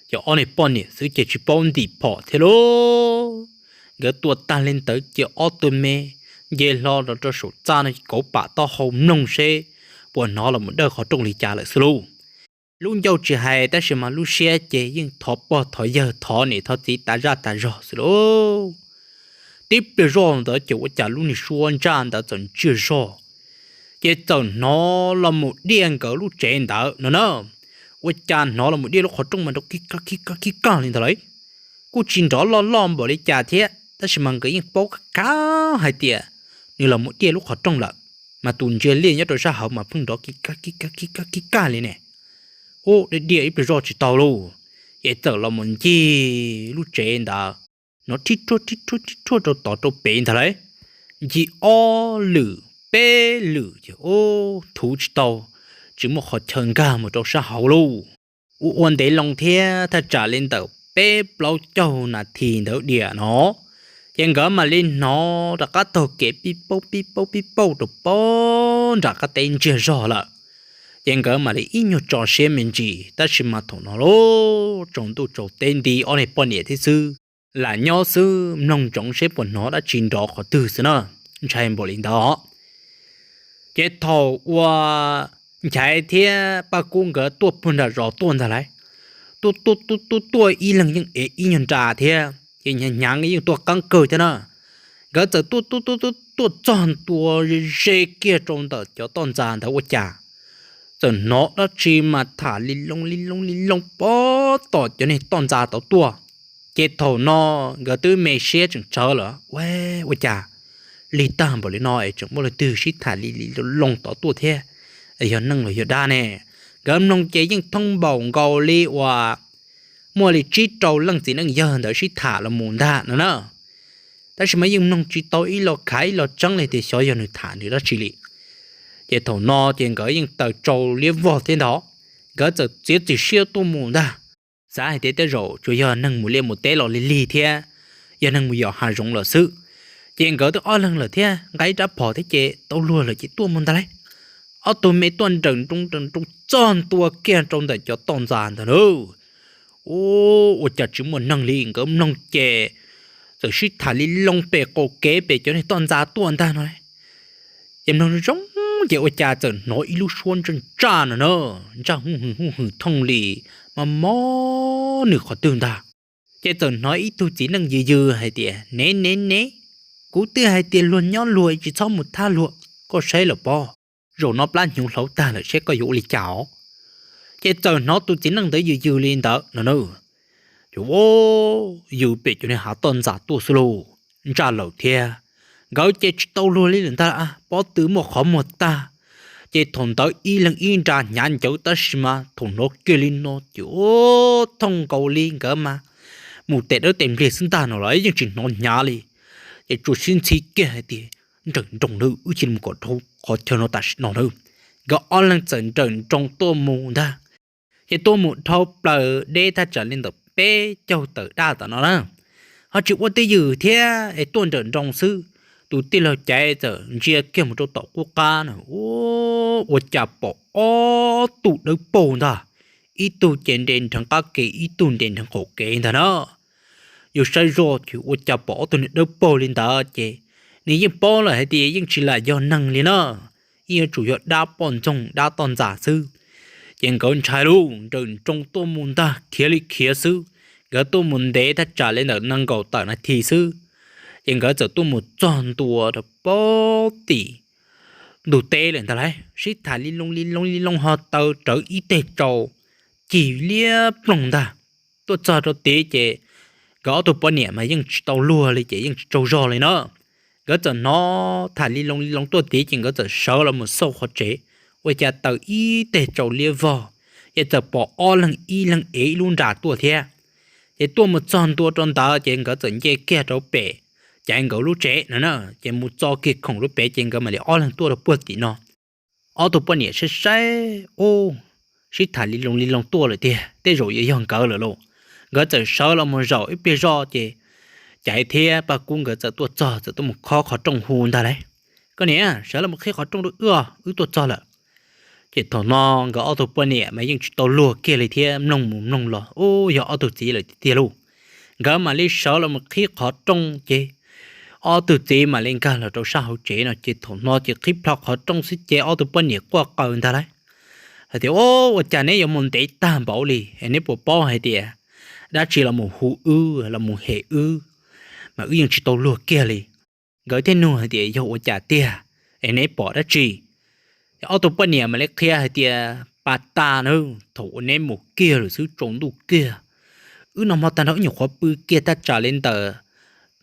Ces ob niag poj niam xwb ces tsis paub ntim phom thiab lauj. Nkawd tua tag li ntawd ces ob tug me nce hlo rau rau saum txaj no kauv pam taub hau mloog seb puas hnov los mus dawj qhov rooj li cas lawm xwb lauj. Lub ncauj tsis hais tab sis mas lub siab ces yeej thov pog thov yawg thov niam thov txiv tas zaj tas zog xwb lauj. Tib pliag zoj ntawd ces ua cas lub niag suab ntsaj ntawd txawm ntsiag zog, ces txawm hnov los mus diaj nkawd lub tsev ntawd no na. Ua cas hnov los mus diaj lub qhov rooj mas nrov kig kag kig kag kig kag li ntawd lauj. Kuj tsis nrov loj loj npaum li cas thiab tab sis mas nkawd yeej paub qab hais tias nws los mus diaj lub qhov rooj lawm, mas tus ntsia liaj nyob rau sab hauv mas pheej nrov kig kag kig kag kig kag kig kag li ne. Ub, diaj diaj ib pliag zoj tsis tau lauj, ces txawm los mus ncig lub tsev ntawd, hnov rhib rhuaj rhib rhuaj rhib rhuaj rau tod rau pem ntag lauj. Ncig ob lwm peb lwm ces ub, thuv tsis tau, tsis muaj qhov chaw nkag mus rau sab hauv lauj. Ua ua ntev loo thiab thaj tsam li ntawm peb plaub caug nas this ntawd diam no, ces nkawd mam li hnov rov qab taug kev pib paub pib paub pib paub rau pem nram qab teb ntsiag zog lawm. Ces nkawd mam li ib nyuag tso siab me ntsis tab sis mas thaum no lauj, tsaus ntuj tsaus teb nti ob niag poj niam thiab xwb, lam nyob xwb mloog ntsoov seb puas hnov dab tsi nrov qhov twg xwb na, ntshai npaum li ntawd. Ces thaum uas Nchaiv thiab Paj Kub nkawd tuaj puag nram zos tuaj ntag lauj, tuaj tuaj tuaj tuaj tuaj ib leeg yeej ev ib nyuag nra thiab ces hnyav hnyav yeej tuaj qeeb kawg thiab na. Nkawd txawm tuaj tuaj tuaj tuaj tuaj txog ntua ze ze kiag rau ntawm cov toj ntxas ntawd ua cas txawm hnov dab tsi mas tham li loo li loo li loo pem tom cov niag toj ntxas tod tuaj. Ces thaum no nkawd twb me siab tseem tsawv lawm, ua, ua cas lig tag npaum li no es tseem muaj leej twg sib tham li li loo tod tuaj thiab, yog neeg los yog dab ne? Nkawd mloog ces yeej thooj npaum nkaus li uas muaj li tsib rau leej txiv neej yawg ntawd sib tham los mus ntag no na. Tab sis mas yeej mloog tsis tau ib lo khav ib lo tseeb li tias xyov yog nws tham nws dab tsi li. Ces thaum no ces nkawd yeej taws tsau liab vog thiab ntag, nkawd txawm txiav txim siab tuaj mus ntag. Xav hais tias tej zaum tsuas yog neeg mus liaj mus teb los lig lig thiab, yog neeg mus yos hav zoov lawm xwb. Ces nkawd twb ob leeg lawm thiab nqa ib rab phom thiab ces tau luag lawm ces tuaj mus ntag lauj. Ob tug me tuaj nrawm nroos nrawm nroos txog ntua kiag rau ntawm cov toj ntxas ntag lauj. Ua, ua cas tsis muaj neeg li, nkawd mloog ces txawm sib tham li loo pem qaum kev pem cov niag toj ntxas tuaj ntag no. Ces mloog zoo ces ua cas txawm hnov ib lub suab ntsaj ntsaj no na, ntsaj hwj hwm hwj hwm thooj li, mas mob nws qhov twg ntag. Ces txawm hnov ib tug txiv neej yws yws hais tias, Ne ne ne, kuv twb hais tias luag nyob luag tsis txhob mus thab luag, koj saib lawm pob, zaum no plab hnyuv hlauv tag lawm seb koj yuav ua li cas os. Ces txawm hnov tus txiv neej ntawd yws yws li ntawd no na. Ces ua, yws pem cov niag hav toj ntxas tuaj xwb lauj, ntsaj lawm thiab. Nkawd ces tsis tau luag li lawm ntag, pob tw muaj qhov muag tag. Ces thaum ntawd ib leeg ib nra hnyav ncawv tab sis mas thaum hnov kiag li no ces ua, thooj nkaus li nkawd mas mus tes dawb tes npliag xwb ntag no los yeej tsis hnov hnyav li. Ces tsuas sib ntxhi kiag hais tias, Nrawm nroos nawb, wb cia li mus kom dhau qhov chaw no tam sim no nawb. Nkawd ob leeg txawm nrawm nroos tuaj mus ntag. Ces tuaj mus dhau plaws deb thaj tsam li ntawm peb caug tawm daj tom no na, ho tsis ua twj ywm thiab es tuaj nrawm nroos xwb. Tus tij laug Caiv txawm ntsia kiag mus rau tom qub qab na, ua cas pom ob tug dawb paug ntag, ib tug ces nres nreev qab kev ib tug nres nreev qaum kev ntag na. Yus saib zoj ces ua cas pom ob tug niag dawb paug li ntawd ces nws yeej paub lawm hais tias yeej tsis lam yog neeg li na, yeej yuav tsum yog dab poj ntxoog dab toj ntxas xwb. Ces nkawd ntshai lauj, nrawm nroos tuaj mus ntag, khiav li khiav xwb. Nkawd tuaj mus ntev thaj tsam li ntawm nees nkaum tawm nas this xwb, ces nkawd txawm tuaj mus txog ntua rau pem tim ntug teb lawm ntag lauj, sib tham li loo li loo li loo ho taw rawv ib teg tsau cig liab ploog ntag. Tuaj txog rau tid ces nkawd ob tug poj niam mas yeej tsis tau luag li ces yeej tsis tsaug zog li na. Nkawd txawm hnov tham li loo li loo tuaj tid ces nkawd txawm sawv los mus xauj qhov tsev, ua cas taw ib teg tsau liab vog, ces txawm pom ob leeg ib leeg ev ib lub nra tuaj thiab. Ces tuaj mus txog ntua rau ntawd ces nkawd txawm nce kiag rau pem Caiv nkawd lub tsev no na, ces mus txo kiag khoom rau pem ces nkawd mam li ob leeg tuaj rau puag tim no. Ob tug poj niam saib saib, ub, sib tham li loo li loo tuaj lawm tiag, tej zaum yuav yog nkawd lawm lauj. Nkawd txawm sawv los mus zaum ib pliag zoj ces Caiv thiab Paj Kub nkawd txawm tuaj txog txawm tuaj mus khob qhov rooj hu ntag lauj, Koj niam, sawv los mus qhib qhov rooj rau wb os, wb tuaj txog lawm. Ces thaum no nkawd ob tug poj niam mas yeej tsis tau luag kiag li thiab, mloog mus mloog los ub yog ob tug txiv lawm tiag tiag lauj. Nkawd mam li sawv los mus qhib qhov rooj ces ob tug txiv mam li nkag los rau sab hauv tsev no ces thaum no ces qhib plho qhov rooj xwb ces ob tug poj niam quaj qw ntag lauj, hais tias, Ub, ua cas neb yuav mus ntev tag npaum li es neb puas paub hais tias dab tsi los mus hu wb los mus hem wb, mas wb yeej tsis tau luag kiag li. Nkawd thiaj nug hais tias, Yog ua cas tiag es neb pom dab tsi? Ces ob tug poj niam mam li qhia hais tias, Pas tas na, thaum uas neb mus kiag lawm xwb tsaus ntuj kiag, wb no hmo tag nrho wb nyuam qhuav pw kiag thaj tsam li ntawm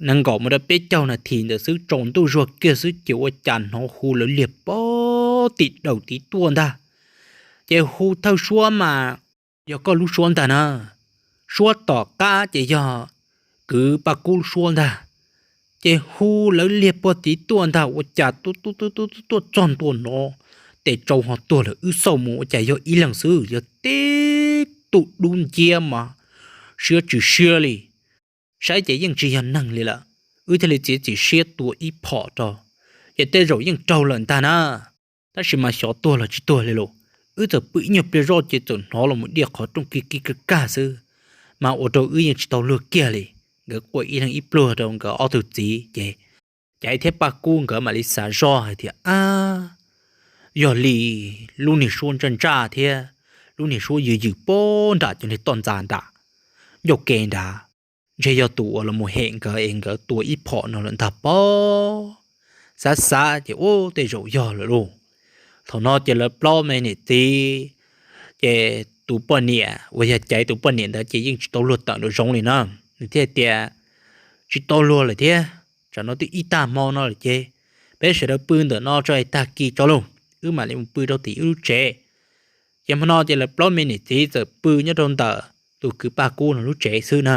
nees nkaum mus rau peb caug nas this ntawd xwb tsaus ntuj zuag kiag xwb ces ua cas hnov hu lawv liag puag tim dawm tid tuaj ntag. Ces hu thawj suab mas yog koj lub suab ntag na, suab tom qab ces yog kwv Paj Kub lub suab ntag. Ces hu lawv liag puag tid tuaj ntag ua cas tuaj tuaj tuaj tuaj txog ntua no, tes tsau ho tuag lawm, wb xauj mus ua cas yog ib leeg xwb, yog tib tug dub nciab mas siab tsis siab li. Saib ces yeej tsis yog neeg li lawm, wb thiaj li txiav txim siab tua ib phom rau, ces tej zaum yeej raug lawm ntag na. Tab sis mas xyov tuag los tsis tuag li lauj, wb txawm pw ib nyuag pliag zoj ces txawm hnov los mus diaj qhov rooj kiv kiv kag kag xwb, mas ua rau wb yeej tsis tau luag kiag li. Nkawd quaj ib leeg ib pluag rau nkawd ob tug txiv ces Caiv thiab Paj Kub nkawd mam li xav zoj hais tias, Ab, yog li lub niag suab ntsaj ntsaj thiab lub niag suab yws yws puag nram cov niag toj ntxas nram ncauj ke nrad, ntshe yog tus uas los mus hem nkawd es nkawd tua ib phom no lawm ntag pob. Xav xav ces ub tej zaum yog lawm lauj. Thaum no ces lawv plaub me niam txiv, ces tus poj niam uas yog Caiv tus poj niam ntawd ces yeej tsis tau luag tawm nraum zoov li na. Nws thiaj tias, Tsis tau luag lawm thiab, tsam no twb ib tag hmo no lawm ces peb sawv daws pw ntawm no tso es tag kis tso lauj, wb mam li mus pw rau tim wb lub tsev. Ces hmo no ces lawv plaub me niam txiv txawm pw nyob rau ntawm tus kwv Paj Kub no lub tsev xwb na.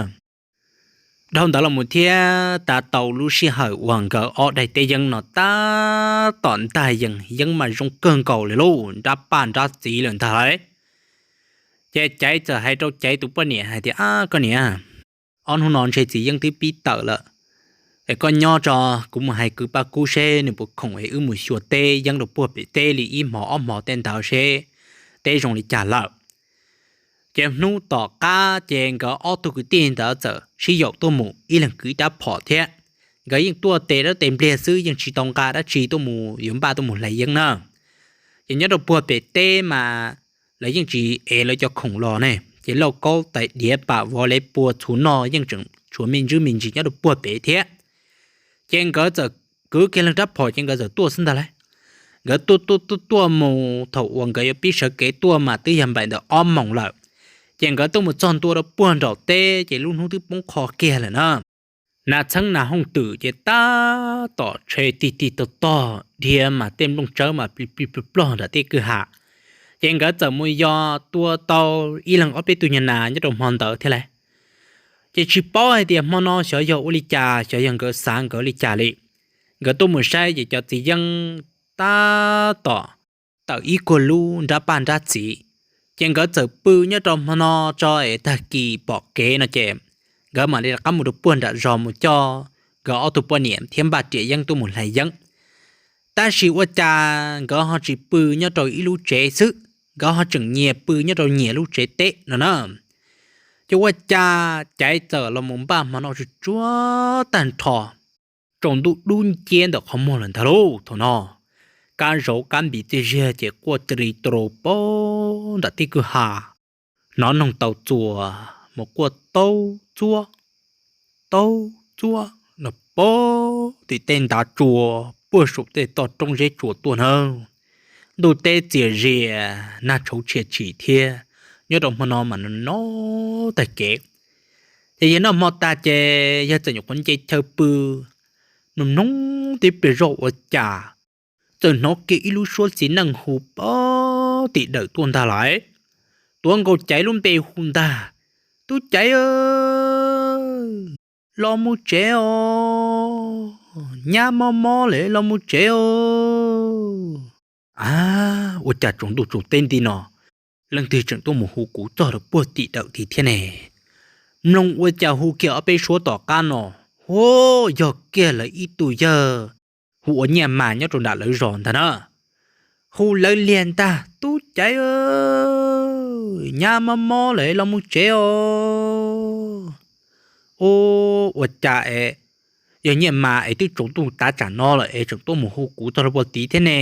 Dhau ntawd los mus thiab tas tau lub sij hawm uas nkawd ob daim teb yeeb no tab tom ntag yees, yeeb mas zoo kawg nkaus li lauj, nrab paj nrab txiv lawm ntag lauj. Ces Caiv txawm hais rau Caiv tus poj niam hais tias, Ab, koj niam, ob hnub no ntshe txiv yeeb twb pib tawm lawm, es koj nyob tso, kuv mus hais kwv Paj Kub seb nws puas khoom es wb mus xyuas teb yeeb rau puag pem teb li ib hmos ob hmos tej ntawd seb teb zoo li cas lawm. Ces hnub tom qab ces nkawd ob tug kwv tij ntawd txawm sib yaum tuaj mus ib leeg kwv ib rab phom thiab. Nkawd yeej tuaj tes dawb tes npliag xwb, yeej tsis tau nqa dab tsi tuaj mus yuav npaj tuaj mus hlais yeeb na. Ces nyob rau puag pem teb mas lawv yeej tsis ev lawv cov khoom los ne, ces lauj kaub tais diav pam vov lev pua txhuv noj yeej tseem tshuav me ntsis me ntsis nyob rau puag pem thiab. Ces nkawd txawm kwv kiag leej rab phom ces nkawd txawm tuaj xwb ntag lauj. Nkawd tuaj tuaj tuaj tuaj mus thaum uas nkawd yuav pib sawv kev tuaj mas twb yog npaum ntawm ob moos lawm. Ces nkawd tuaj mus txog ntua rau puag nraum teb ces lub hnub twb poob qho kiag lawm na. Nas txheeb nas hooj twm ces tab tom tshe tig tig tog tog, dhia mas tej nplooj tsawb mas plig plig plog plog nram tej kwj ha. Ces nkawd txawm mus yos tua tau ib leeg ob peb tug nyuag nas nyob rau hmo ntawd thiab lauj. Ces tsis paub hais tias hmo no xyov yog ua li cas, xyov yog nkawd xav nkawd li cas li. Nkawd tuaj mus saib ces cov txiv yeeb tab tom tawm ib kuag lub nrab paj nrab txiv, Ces nkawd txawm pw nyob rau hmo no tso es tag kis pom kev no ces nkawd mam li rov qab mus rau puag nram zos mus coj nkawd ob tug poj niam thiab npaj riam yeeb tuaj mus hlais yeeb. Tab sis ua cas nkawd ho tsis pw nyob rau ib lub tsev xwb, nkawd ho tseem nyias pw nyob rau nyias lub tsev teb no na. Ces ua cas Caiv txawm los mus npaj hmo no tsuag tsuag tag nrho, tsaus ntuj dub nciab ntawm qhov muag lawm ntag lauj. Thaum no kab zauv kab npis txiaj ziag ces quaj ri tau pag nram tij kwj ha, hnov noog tau txuas mus quaj taub txuab taub txuab los pag tim tej ntav tsua puag saum tej toj roob zeb tsua tuaj nawb. Ntuj teb txias zias nag tshauv tshia tshim thiab, nyob rau hmo no mas no no tag kev. Ces yawg noj hmo tas ces yawg txawm nyuam qhuav nce chaw pw, mloog mloog tib pliag zoj ua cas txawm hnov kiag ib lub suab txiv neej hu pag tim dawm tuaj ntag lawm. Tuav nkaus Caiv lub npe hu ntag, Tub Caiv, los mus tsev os, nyab mob mob lawm los mus tsev os. A, ua cas tsaus ntuj tsaus teb nti no leej twg tseem tuaj mus hu kuv txog rau puag tim dawm tid thiab ne? Mloog ua cas hu kiag ob peb suab tom qab no, hu, yog kiag lawv ib tug yawg hu ua Nyiaj Mas nyob rau nram lawv zos ntag na. Hu lawv liag ntag, Tub Caiv, nyab mob mob lawm los mus tsev os. Ua cas es yog Nyiaj Mas es twb tsaus ntuj tav tsam no lawm es tseem tuaj mus hu kuv txog rau puag tid thiab ne?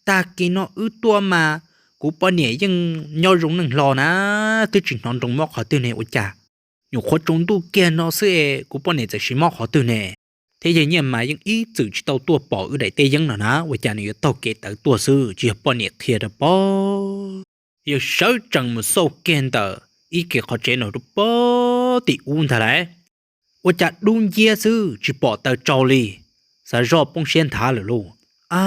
Tag kis no wb tuaj mas kuv poj niam yeej nyob zoo neej hlo na, twb tsis hnov nroo mob qhov twg ne, ua cas nyuam qhuav tsaus ntuj kiag no xwb es kuv poj niam txawm sis mob qhov twg ne? Thiab yawg Nyiaj Mas yeej ib txwm tsis tau tuaj pom wb daim teb yeeb no na, ua cas nws yuav taug kev tawv tuaj xwb, tsis yog poj niam qhia rau pog. Yawg sawv tsees mus xauj kiag ntawm ib ke qhov tsev no rau pog tim ub ntag lauj. Ua cas dub nciab xwb tsis pom taws tsau li, xav zoj poob siab nthav lawm lauj. A,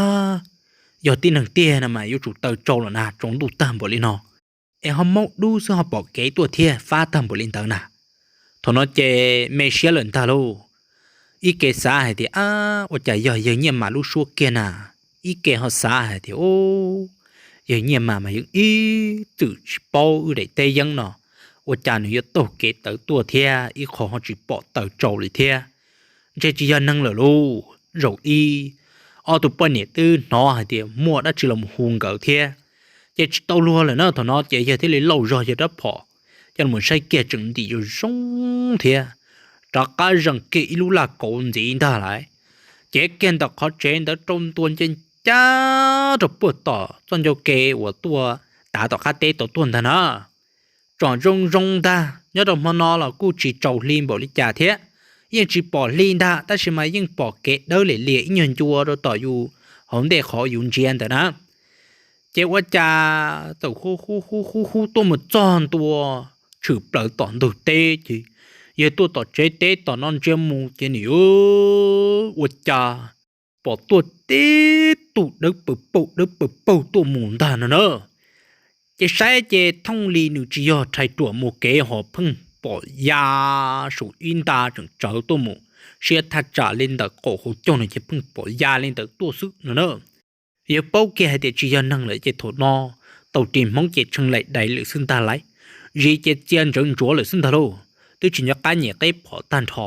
yog tib neeg tiag no mas yuav tsum taws tsau lawm na, tsaus ntuj tag npaum li no es ho maub dub xwb ho pom kev tuaj thiab fab tag npaum li ntawd na. Thaum no ces me siab lawm ntag lauj. Ib ke xav hais tias, a, ua cas yog yawg Nyiaj Mas lub suab kiag na. Ib ke ho xav hais tias, u, yawg Nyiaj Mas mas yeej ib txwm tsis paub wb daim teb yeeb no, ua cas nws yuav taug kev tawv tuaj thiab ib qho ho tsis pom taws tsau li thiab. Ntshe tsis yog neeg lawm lauj, zaum ib ob tug poj niam twb hnov hais tias muaj dab tsi los mus hu nkawd thiab. Ces tsis tau luag lawm na, thaum no ces yawg thiaj li lauj zog yawg rab phom coj los saib kiag tseem ntim zoo zoo thiab, rov qab zees kiag ib lub laj kauv ntxiv ntag lauj. Cev kiag ntawm qhov tsev ntawd rau ntua ncaj ncaj rau puag tom txoj ncauj ke uas tuaj tav tom qab teb tau tuaj ntag na. Tsom zoo zoo ntag, nyob rau hmo no los kuj tsis tsaus hli npaum li cas thiab, yeej tsis pom hli ntag tab sis mas yeej pom kev dawb liam liam ib nyuag ncua rau tom yus hauv ntej qhov yus ntsia ntawd na. Ces ua cas txawm hu hu hu hu hu tuaj mus txog ntua tshwm plaws tom ntug teb ces yawg tuaj tom tsev teb tom no ntsia mus ces nws ua cas pom tuaj tib tug dawb paug paug dawb paug paug tuaj mus ntag no na. Ces saib ces thooj li nws tsis yog rhais ruam mus kev ho pheej pom ya saum ib nta tseem tsawv tuaj mus, siab thaj tsam li ntawm qaum hauv caug no ces pheej pom ya li ntawd tuaj xwb no na. Yawg paub kiag hais tias tsis yog neeg lawm ces thaum no tau ris hmoob ces tshee laim dais lawm xwb ntag lauj. Zis ces txia ntsawv ntsuav lawm xwb ntag lauj, twb tsis nco qab nyem qeb phom tag nrho.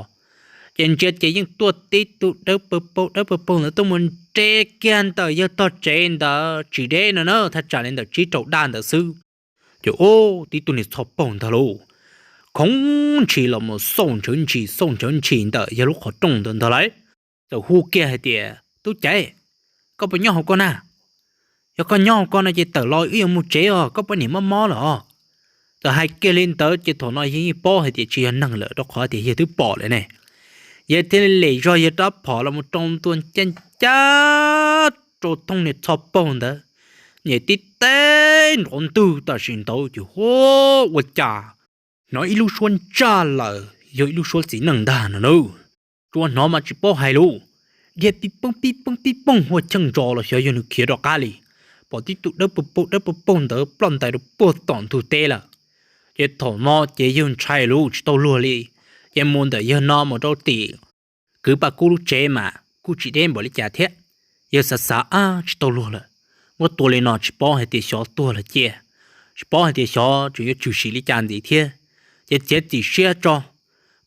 Ces ntsia ces yeej tuaj tib tug dawb paug paug dawb paug paug ntawd tuaj mus nres kiag ntawm yawg tog tsev ntawd tsis deb no na, thaj tsam li ntawm tsib rau daj ntawd xwb. Ces ub, tib tug niag txho paug ntag lauj, khoov ntshis los mus xauj ntsawv ntshis xauj ntsawv ntshis ntawm yawg lub qhov rooj ntawd ntag lauj. Txawm hu kiag hais tias, Tub Caiv, koj puas nyob hauv ko na? Yog koj nyob hauv ko no ces tawm los wb yuav mus tsev os, koj poj niam mob mob lawm os. Txawm hais kiag li ntawd ces thaum no yawg yeej paub hais tias tsis yog neeg lawm rau qhov tias yawg twb pom lawm ne. Yawg thiaj li lem zog yawg rab phom los mus rau ntua ncaj ncaj rau thooj niag txho paug ntawd, nyem tib teg nrov ntwg tam sim ntawd ces hu, ua cas hnov ib lub suab ntsaj lawm, yog ib lub suab txiv neej ntag no na. Tsuas hnov mas tsis paub hais lus, dhia pib poob pib poob pib poob hua cheej ntsos los xyov yog nws khiav rov qab li. Pom tib tug dawb paug paug dawb paug paug ntawd ploj ntais rau puag tom ntug teb lawm. Ces thaum no ces yawg ntshai lus tsis tau luag li, ces mus ntawm yawg no mus rau tim kwv Paj Kub lub tsev mas kuj tsis deb npaum li cas thiab. Yawg xav xav ab tsis tau luag lawm, muab tua li no tsis paub hais tias xyov tuag los cia, tsis paub hais tias xyov tseem yuav tshwm sim li cas ntxiv thiab. Ces txiav txim siab tso,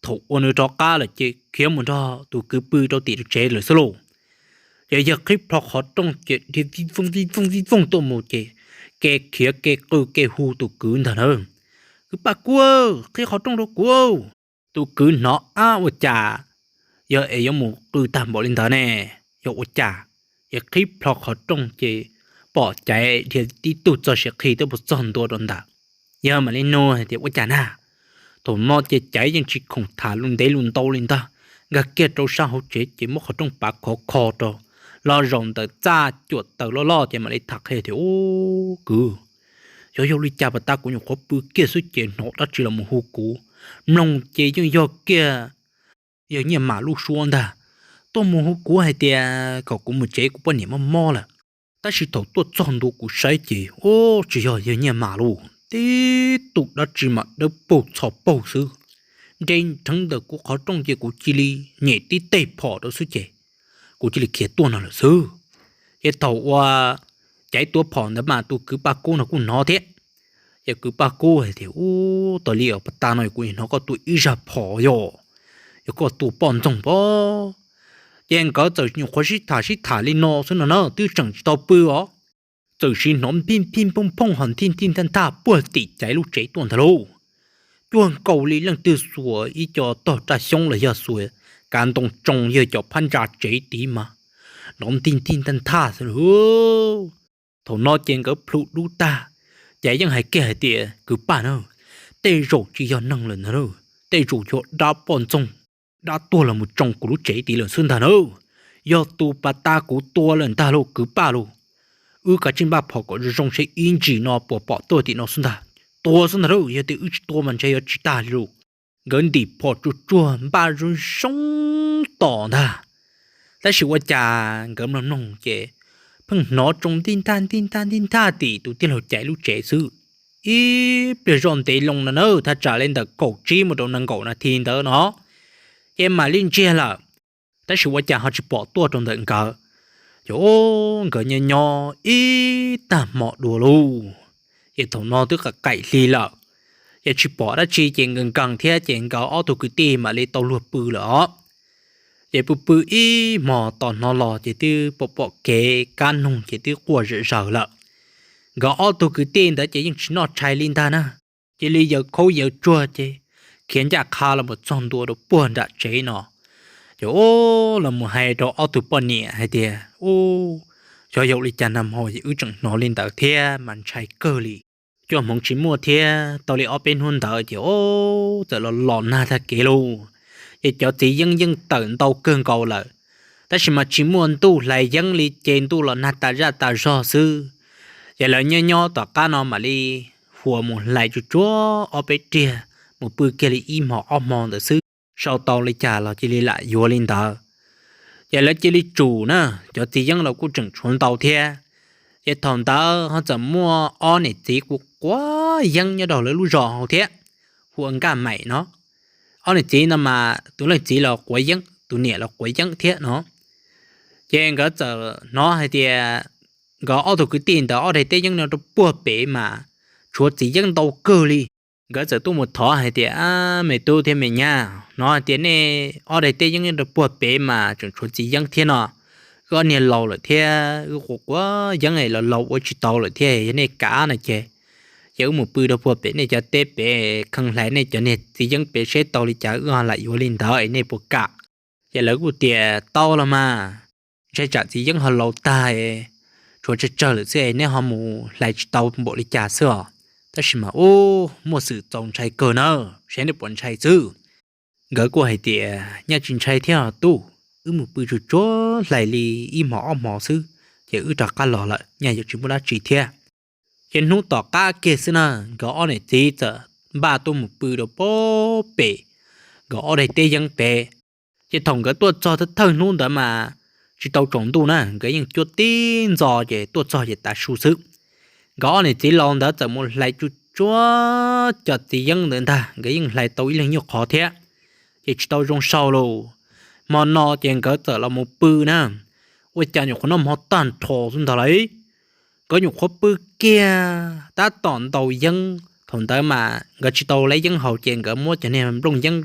thaum uas nws rov qab lawm ces khiav mus nrog tus kwv pw rau tim rau tsev lawm xwb lauj. Ces yawg qhib plho qhov rooj ces dhia vij vooj vij vooj vij vooj tuaj mus ces ke khiav ke qw ke hu tus kwv ntag na: Kwv Paj Kub, qhib qhov rooj rau kuv. Tus kwv hnov ab ua cas yog es yuav mus qw tag npaum li ntawd ne, yog ua cas? Ces qhib plho qhov rooj ces pom Caiv dhia tib tug txog siav qhi twb puag txog ntua rau ntawd. Yawg mam li nug hais tias ua cas na. Thaum no ces Caiv yeej tsis khoom tham lus ntev lus ntau li ntag, nkag kiag rau sab hauv tsev ces muab qhov rooj pav khov kho rau, los zaum ntawm txaj cuam taws loj loj ces mam li tham qhia tias ub kwv, xyov yog li cas pas tas kuv nyuam qhuav pw kiag xwb ces hnov dab tsi los mus hu kuv, mloog ces yeej yog kiag yawg Nyiaj Mas lub suab ntag, tuaj mus hu kuv hais tias kom kuv mus tsev kuv poj niam mob mob lawm. Tab sis thaum tuaj txog ntua kuv saib ces ub tsis yog yawg Nyiaj Mas lauj, tib tug dab tsi mas dawb paug txho paug xwb, nres nrheev ntawm kuv qhov rooj ces kuv cia li nyem tib teg phom rau xwb ces kuv cia li khiav tuaj no lawm xwb. Ces thaum uas Caiv tua phom ntawd mas tus kwv Paj Kub no kuj hnov thiab. Ces kwv Paj Kub hais tias ub, tas li os, pas tas no kuv hnov koj tua ib zaj phom yog, yog koj tua poj ntxoog pob. Ces nkawd txawm nyuam qhuav sib tham sib tham li no xwb no na twb tseem tsis tau pw os, txawm sim hnov phij phij phooj phooj ho nthij nthij nthaj nthaj puag tim Caiv lub tsev tuaj ntag lauj. Cuag nkaus li leej twg xuas ib co tog raj xyoob los yog xuas kav ntoo tsoo yawg cov phab ntsa tsev tid mas nrov nthij nthij nthaj nthaj xwb lauj. Thaum no ces nkawd plhws dub tag, Caiv yeej hais kiag hais tias kwv Paj na, tej zaum tsis yog neeg lawm ntag, tej zaum yog dab poj ntxoog, dab tuag los mus tsoo kuv lub tsev tid lawm xwb ntag na. Yog tus pas tas kuv tua lawm ntag lauj kwv Paj lauj. Wb kav tsij npaj phom kom zoo zoo seb ib ntsis no puas pom tuaj tim no xwb ntag. Tua xwb ntag lauj, yog tias wb tsis tua mas ntshe yuav tsis tag li lauj. Nkawd ntim phom tsuag tsuag npaj zoo zoo tos ntag. Tab sis ua cas nkawd mloog mloog ces pheej hnov tsoo ntij ntaj ntij ntaj ntij ntaj tim tus tij laug Caiv lub tsev xwb. Ib pliag zoj ntev loo no na, thaj tsam li ntawm kaum tsib mus rau nees nkaum nas this ntawd no, ces mam li ntsiag lawm. Tab sis ua cas ho tsis pom tuaj rau ntawm nkawd. Ces nkawd nyob nyob ib tag hmo dua lauj, ces thaum no twb qaim hli lawm, ces tsis pom dab tsi ces nkees nkees thiab ces nkawd ob tug kwv tij mam li tau luag pw lawm os. Ces pw pw ib hmo tos hnov los ces twb pom pom kev kab noog ces twb quaj zom zaws lawm. Nkawd ob tug kwv tij ntawd ces yeej tsis noj tshais li ntag na, cia li yaws khaub yaws tsuag ces khiav ncaj qha los mus txog ntua rau puag nram tsev no. Ces ub, los mus hais rau ob tug poj niam hais tias ub, xyov yog li cas nag hmo wb tseem hnov li ntawd thiab mas ntshai kawg li. Cuaj hmoov tsis muaj thiab tau li ob peb hnub ntawd ces ub, txawm los los nag tag kev lauj. Ces cov txiv yeeb yeej tawm ntau kawg nkaus lawm, tab sis mas tsis muaj ntuj hlais yeeb li ces ntuj los nag tas zaj tas zog xwb. Ces lawv nyob nyob tom qab no mam li huas mus hlais tsuag tsuag ob peb riag mus pw kiag li ib hmo ob hmo ntawd xwb, sau tau li cas los cia li lam yuav li ntawd. Ces lawv cia li tsum na, cov txiv yeeb los kuj tseem tshuav ntau thiab. Ces thaum ntawd ho txawm muaj ob niam txiv quav quav yeeb nyob rau lawv lub zos hauv thiab, hu ua Nkaj Maim no. Ob niam txiv no mas tus leej txiv los quav yeeb, tus niam los quav yeeb thiab no. Ces nkawd txawm hnov hais tias nkawd ob tug kwv tij ntawd ob daim teb yeeb no rau puag pem mas tshuav txiv yeeb ntau kawg li. Nkawd txawm tuaj mus thov hais tias, me tub thiab me nyab, hnov hais tias nej ob daim teb yeeb rau puag pem mas tseem tshuav txiv yeeb thiab no. Wb ob niag laus lawm thiab wb quav quav yeeb los laus ua tsis tau lawm thiab, yog nej kam no ces, ces wb mus pw rau puag pem nej cov teb pem, khee hlais nej cov niag txiv yeeb pem seb tau li cas wb ho lam yuav li ntawd es nej puas kam? Ces lawv kuj tias tau los mas, ntshai tsam txiv yeeb ho laus tag, tshuav tsawg tsawg lawm xwb es neb ho mus hlais tsis tau npaum li cas xwb os. Tab sis mas ub, muaj xwm txaus ntshai kawg na, saib nej puas ntshai xwb. Nkawd kuj hais tias nyaj tsis ntshai thiab os tub, wb mus pw tsuag tsuag hlais li ib hmos ob hmos xwb, ces wb rov qab los lawm, nyaj yuav tsis muaj dab tsi thiab. Ces hnub tom qab kiag xwb na, nkawd ob niam txiv txawm npaj tuaj mus pw rau puag pem nkawd ob daim teb yeeb pem. Ces thaum nkawd tuaj txog thawj thawj hnub ntawd mas tsis tau tsaus ntuj na, nkawd yeej cuab tib ntxo ces tuaj txog ces tav su xwb. Nkawd ob niam txiv laus ntawd txawm mus hlais tsuag tsuag cov txiv yeeb ntawd ntag, nkawd yeej hlais tau ib leeg nyuag qhov thiab, ces tsis tau zoo sau lauj. Hmo no ces nkawd txawm los mus pw na, ua cas nyuam qhuav noj hmo tag nrho xwb ntag lauj, nkawd nyuam qhuav pw kiag tab tom ntaus yeeb. Thaum ntawd mas nkawd tsis tau lab yeeb haus ces nkawd muab cov niag nplooj yeeb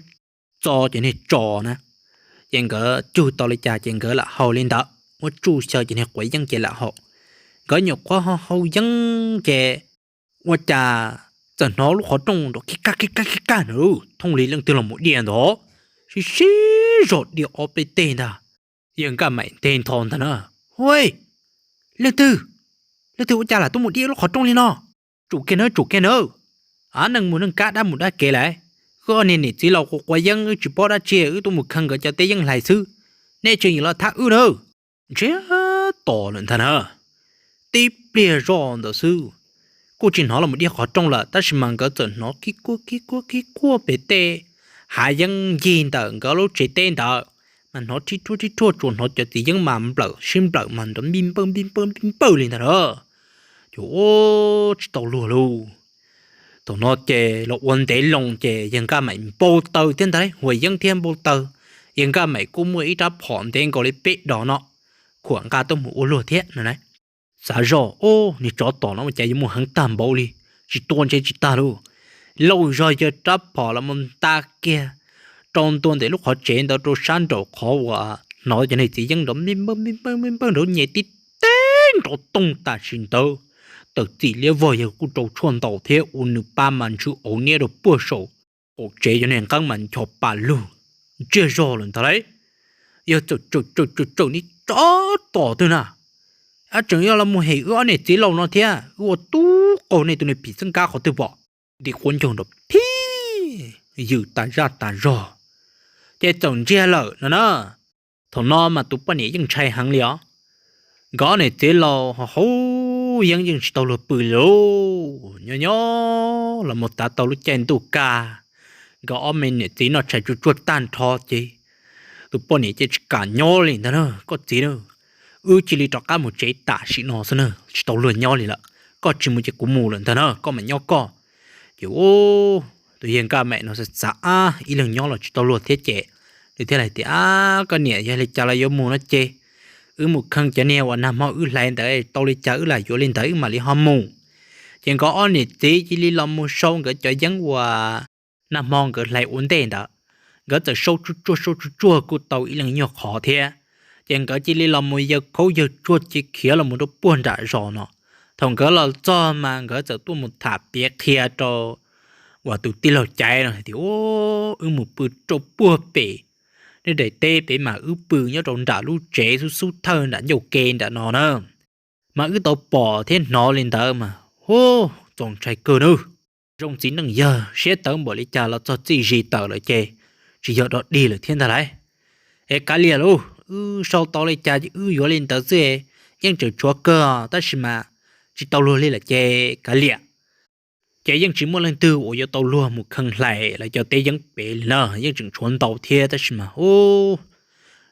txo cov niag tso na, ces nkawd cug tau li cas ces nkawd lam haus li ntawd, muab tsuj xyaw cov niag quav yeeb ces lam haus. Nkawd nyuam qhuav ho haus yeeb ces ua cas txawm hnov lub qhov rooj nrov khib kaj khib kaj khib kaj na, thooj li leej twg los mus diaj ntag, sib sib zog diaj ob peb teg ntag. Yawg Nkaj Maim nthe nthos ntag na, Hu, leej twg, leej twg ua cas lam tuaj mus diaj lub qhov rooj li no? Tsum kiag nawb, tsum kiag nawb, av neeg mus neeg kab dab mus dab kev lawm. Wb ob niag niam txiv laus quav quav yeeb wb tsis paub dab tsi, wb tuaj mus kheej nkawd cov teb yeeb hlais xwb, nej tseem yuav los thab wb na. Ntsiag to lawm ntag na. Tib pliag zoj ntawd xwb, kuj tsis hnov los mus diaj qhov rooj lawm tab sis mas nkawd txawm hnov kib kuaj kib kuaj kib kuaj pem tej hav yeeb ncig ntawm nkawd lub tsev teb ntawd, mas hnov rib ruaj rib ruaj tsuas hnov cov txiv yeeb mas nplawm sib nplawm mas nrov npij npawj npij npawj npij npawj li ntag na. Ces ua tsis tau luag lauj. Thaum no ces los ua ntev loo ces yawg Nkaj Maim npau taws thiab ntag, huas yeeb thiab npau taws. Yawg Nkaj Maim kuj muaj ib rab phom ntev nkaus li peb dos no, khuam nqa tuaj mus ua luag thiab no na. Xav zoj, Ub, niag tsov tom no ua cas yuav muaj heev tag npaum li, tsis tua ntshe tsis tag lauj. Lauj zog yawg rab phom los mus nta kiag rau ntua ntawm lub qhov tsev ntawd rau sab nraum qhov uas hnov cov niag txiv yeeb nrov npij npawj npij npawj npij npawj nrov nyem tib teg nrov toog tam sim ntawd. Tawm txim liab vog yawg kuj rau tshuaj ntaus thiab ua nws pab mas ntsw auv niab rau puag saum qaum tsev, cov niag nqeeb mas ncho pa lug ntsiag zog lawm ntag lauj. Yawg txawm txawm txawm txawm niag tsov tom twg na, ab tseem yog los mus hem wb ob niam txiv laus no thiab, wb ua tub qaug nej tus niag phim xeeb kab qhov twg pom. Nti quav ncaug nrov phib, yws tas zaj tas zog, ces txawm ntsiag lawm no na. Thaum no mas tus poj niam yeej ntshai heev li os. Nkawd ob niam txiv laus ho haus yeeb yeej tsis tau luag pw li lauj. Nyob nyob los mus tav tau lub caij ntuj kaj, nkawd ob me niam txiv noj tshais tsuag tsuag tag nrho ces tus poj niam ces tsis kam nyob li ntag na, Koj txiv na, wb cia li rov qab mus tsev tam sim no xwb na, tsis tau luag nyob li lawm. Koj tsis mus ces kuv mus lawm ntag na, koj mam nyob koj. Ces tus yawg Nkaj Maim no xav xav, Ab, ib leeg nyob los tsis tau luag thiab ces nws thiaj li tias, Ab, koj niam, yog li cas los yuav mus no ces wb mus kheej cov niag uas nag hmo wb hlais ntawd, tau li cas wb lam yuav li ntawd wb mam li ho mus. Ces nkawd ob niam txiv cia li los mus sau nkawd cov yeeb uas nag hmo nkawd hlais ua ntej ntawd. Nkawd txawm sau tsuag tsuag sau tsuag tsuag kuj tau ib leeg nyuag qhov thiab. Ces nkawd cia li los mus yawg khaub yawg tsuag cia khiav los mus rau puag nram zos no. Thaum nkawd los txog mas nkawd txawm tuaj mus tham piav qhia rau uas tus tij laug Caiv no hais tias, Wb mus pw rau puag pem nej daim teb pem mas wb pw nyob rau nram lub tsev xub xub thawj nram ncauj ke nram no na, mas wb tau pom thiab hnov li ntawd mas, hu, txaus ntshai kawg nawb. Zoo txiv neej yawg siab tawv npaum li cas los txog txij zis tawm lawm ces tsis yog dog dig lawm thiab ntag lauj. Es kav liam lauj, wb sau tau li cas ces wb yuav li ntawd xwb, yeej tseem tshuav kawg tab sis mas tsis tau luag li lawm ces kav liam. Ces yeej tsis muaj leej twg uas yuav tau luag mus kheej hlais lawv cov teb yeeb pem li na, yeej tseem tshuav ntau thiab tab sis mas, hu,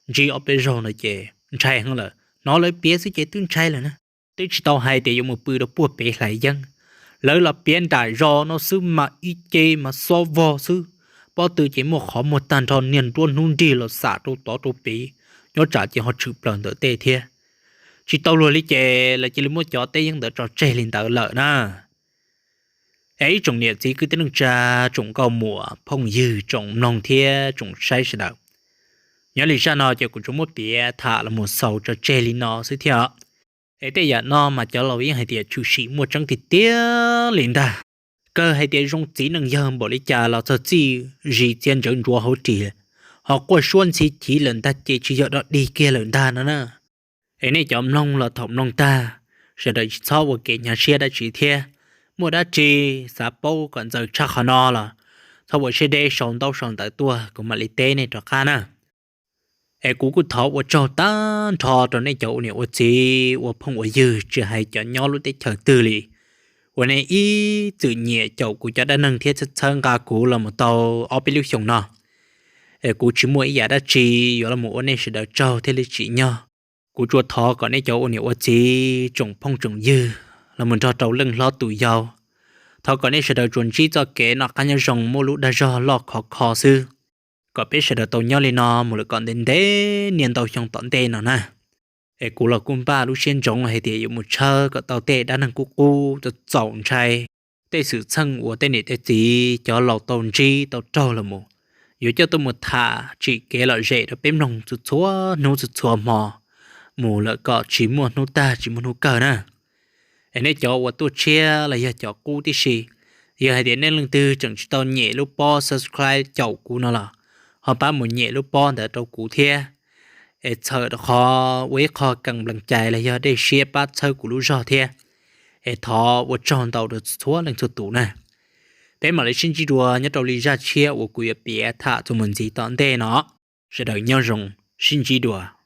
ntsib ob peb zaug no ces ntshai heev lawm, hnov lawv piav xwb ces twb ntshai lawm na. Twb tsis tau hais tias yuav mus pw rau puag pem hlais yeeb, lawv los piav nram zos no xwb mas ib ce mas xob vog xwb, pob tw ces muaj qhov muag tag nrho, niag nruab hnub nrig los xam rau tod rau pem, nyob tsam ces ho tshwm plaws ntawm tej thiab. Tsis tau luag li ces lawv cia li muab cov teb yeeb ntawd tso tseg li ntawd lawm na. Es ib tsoom niam txiv kwv tij neej tsa, tsoom nkauj muam phooj ywg, tsoom mloog thiab tsoom saib sawv daws, nyob li zaj no ces kuv tsuas muab piav tham los mus xaus tso tseg li no xwb thiab. Es tej yam no mas cov laus yeej hais tias tshwm sim muaj tseeb tiag tiag li ntag. Kawg hais tias zoo txiv neej yawg npaum li cas los txog txij zis txia ntsawv ntsuav hauv ris, ho quaj suab ntxhi chiv lawm ntag ces tsis yog dog dig kiag lawm ntag no na. Es nej cov mloog los thaum mloog tag, sawv daws tsis txhob ua kev hnyav siab dab tsi thiab. Muaj dab tsi xav paub kom ntxaws tshaj qhov no los txhob ua siab deb sau ntaub sau ntawv tuaj kuv mam li teb nej rov qab na. Es kuv kuj thov ua tsaug tag nrho rau nej cov ua niam ua txiv ua phooj ua ywg, tsis hais cov nyob lub teb chaws twg li, uas nej ib txwm nyiam caum kuv cov dab neeg thiab txhawb txhawb nqa kuv los mus tau ob peb lub xyoos no. Es kuv tsis muaj ib yam dab tsi yuav los mus ua nej sawv daws tsaug thiaj li tsim nyog. Kuv tsuas thov kom nej cov ua niam ua txiv, tsoom phooj tsoom ywg los mus nrog rau leej hlob tus yau, thov kom nej sawv daws tsuas ntsib txoj kev noj qab nyob zoo, muaj lub dag zog loj khov kho xwb, kom peb sawv daws tau nyob li no mus lawm kom ntev ntev niaj ntau xyoo tom ntej no na. Es kuv los kuj npaj lub siab ntsoov hais tias yuav mus tshawb kom tau tej dab neeg qub qub txaus ntshai, tej xwm txheej uas tej niam tej txiv cov laus tau ntsib tau raug los mus, yuav coj tuaj mus tham tsim kev lom zem rau peb mloog txhua txhua hnub txhua txhua hmo mus lawm kom tsis muaj hnub tag tsis muaj hnub kawg na. Es nej cov uas tuaj tshiab los yog cov qub tib si, yog hais tias nej leej twg tseem tsis tau nyem lub pob subscribe caum kuv no los ho pab mus nyem lub pob ntawd rau kuv thiab. Es txhawm rau qhov ua ib qho kees nplees cai los yog dej siab pab txhawb kuv lub zog thiab. Es thov ua tsaug ntau rau txhua leej txhua tus na. Peb mam li sib ntsib dua nyob rau li zaj tshiab uas kuv yuav piav tham txuas mus ntxiv tom ntej no. Sawv daws nyob zoo, sib ntsib dua.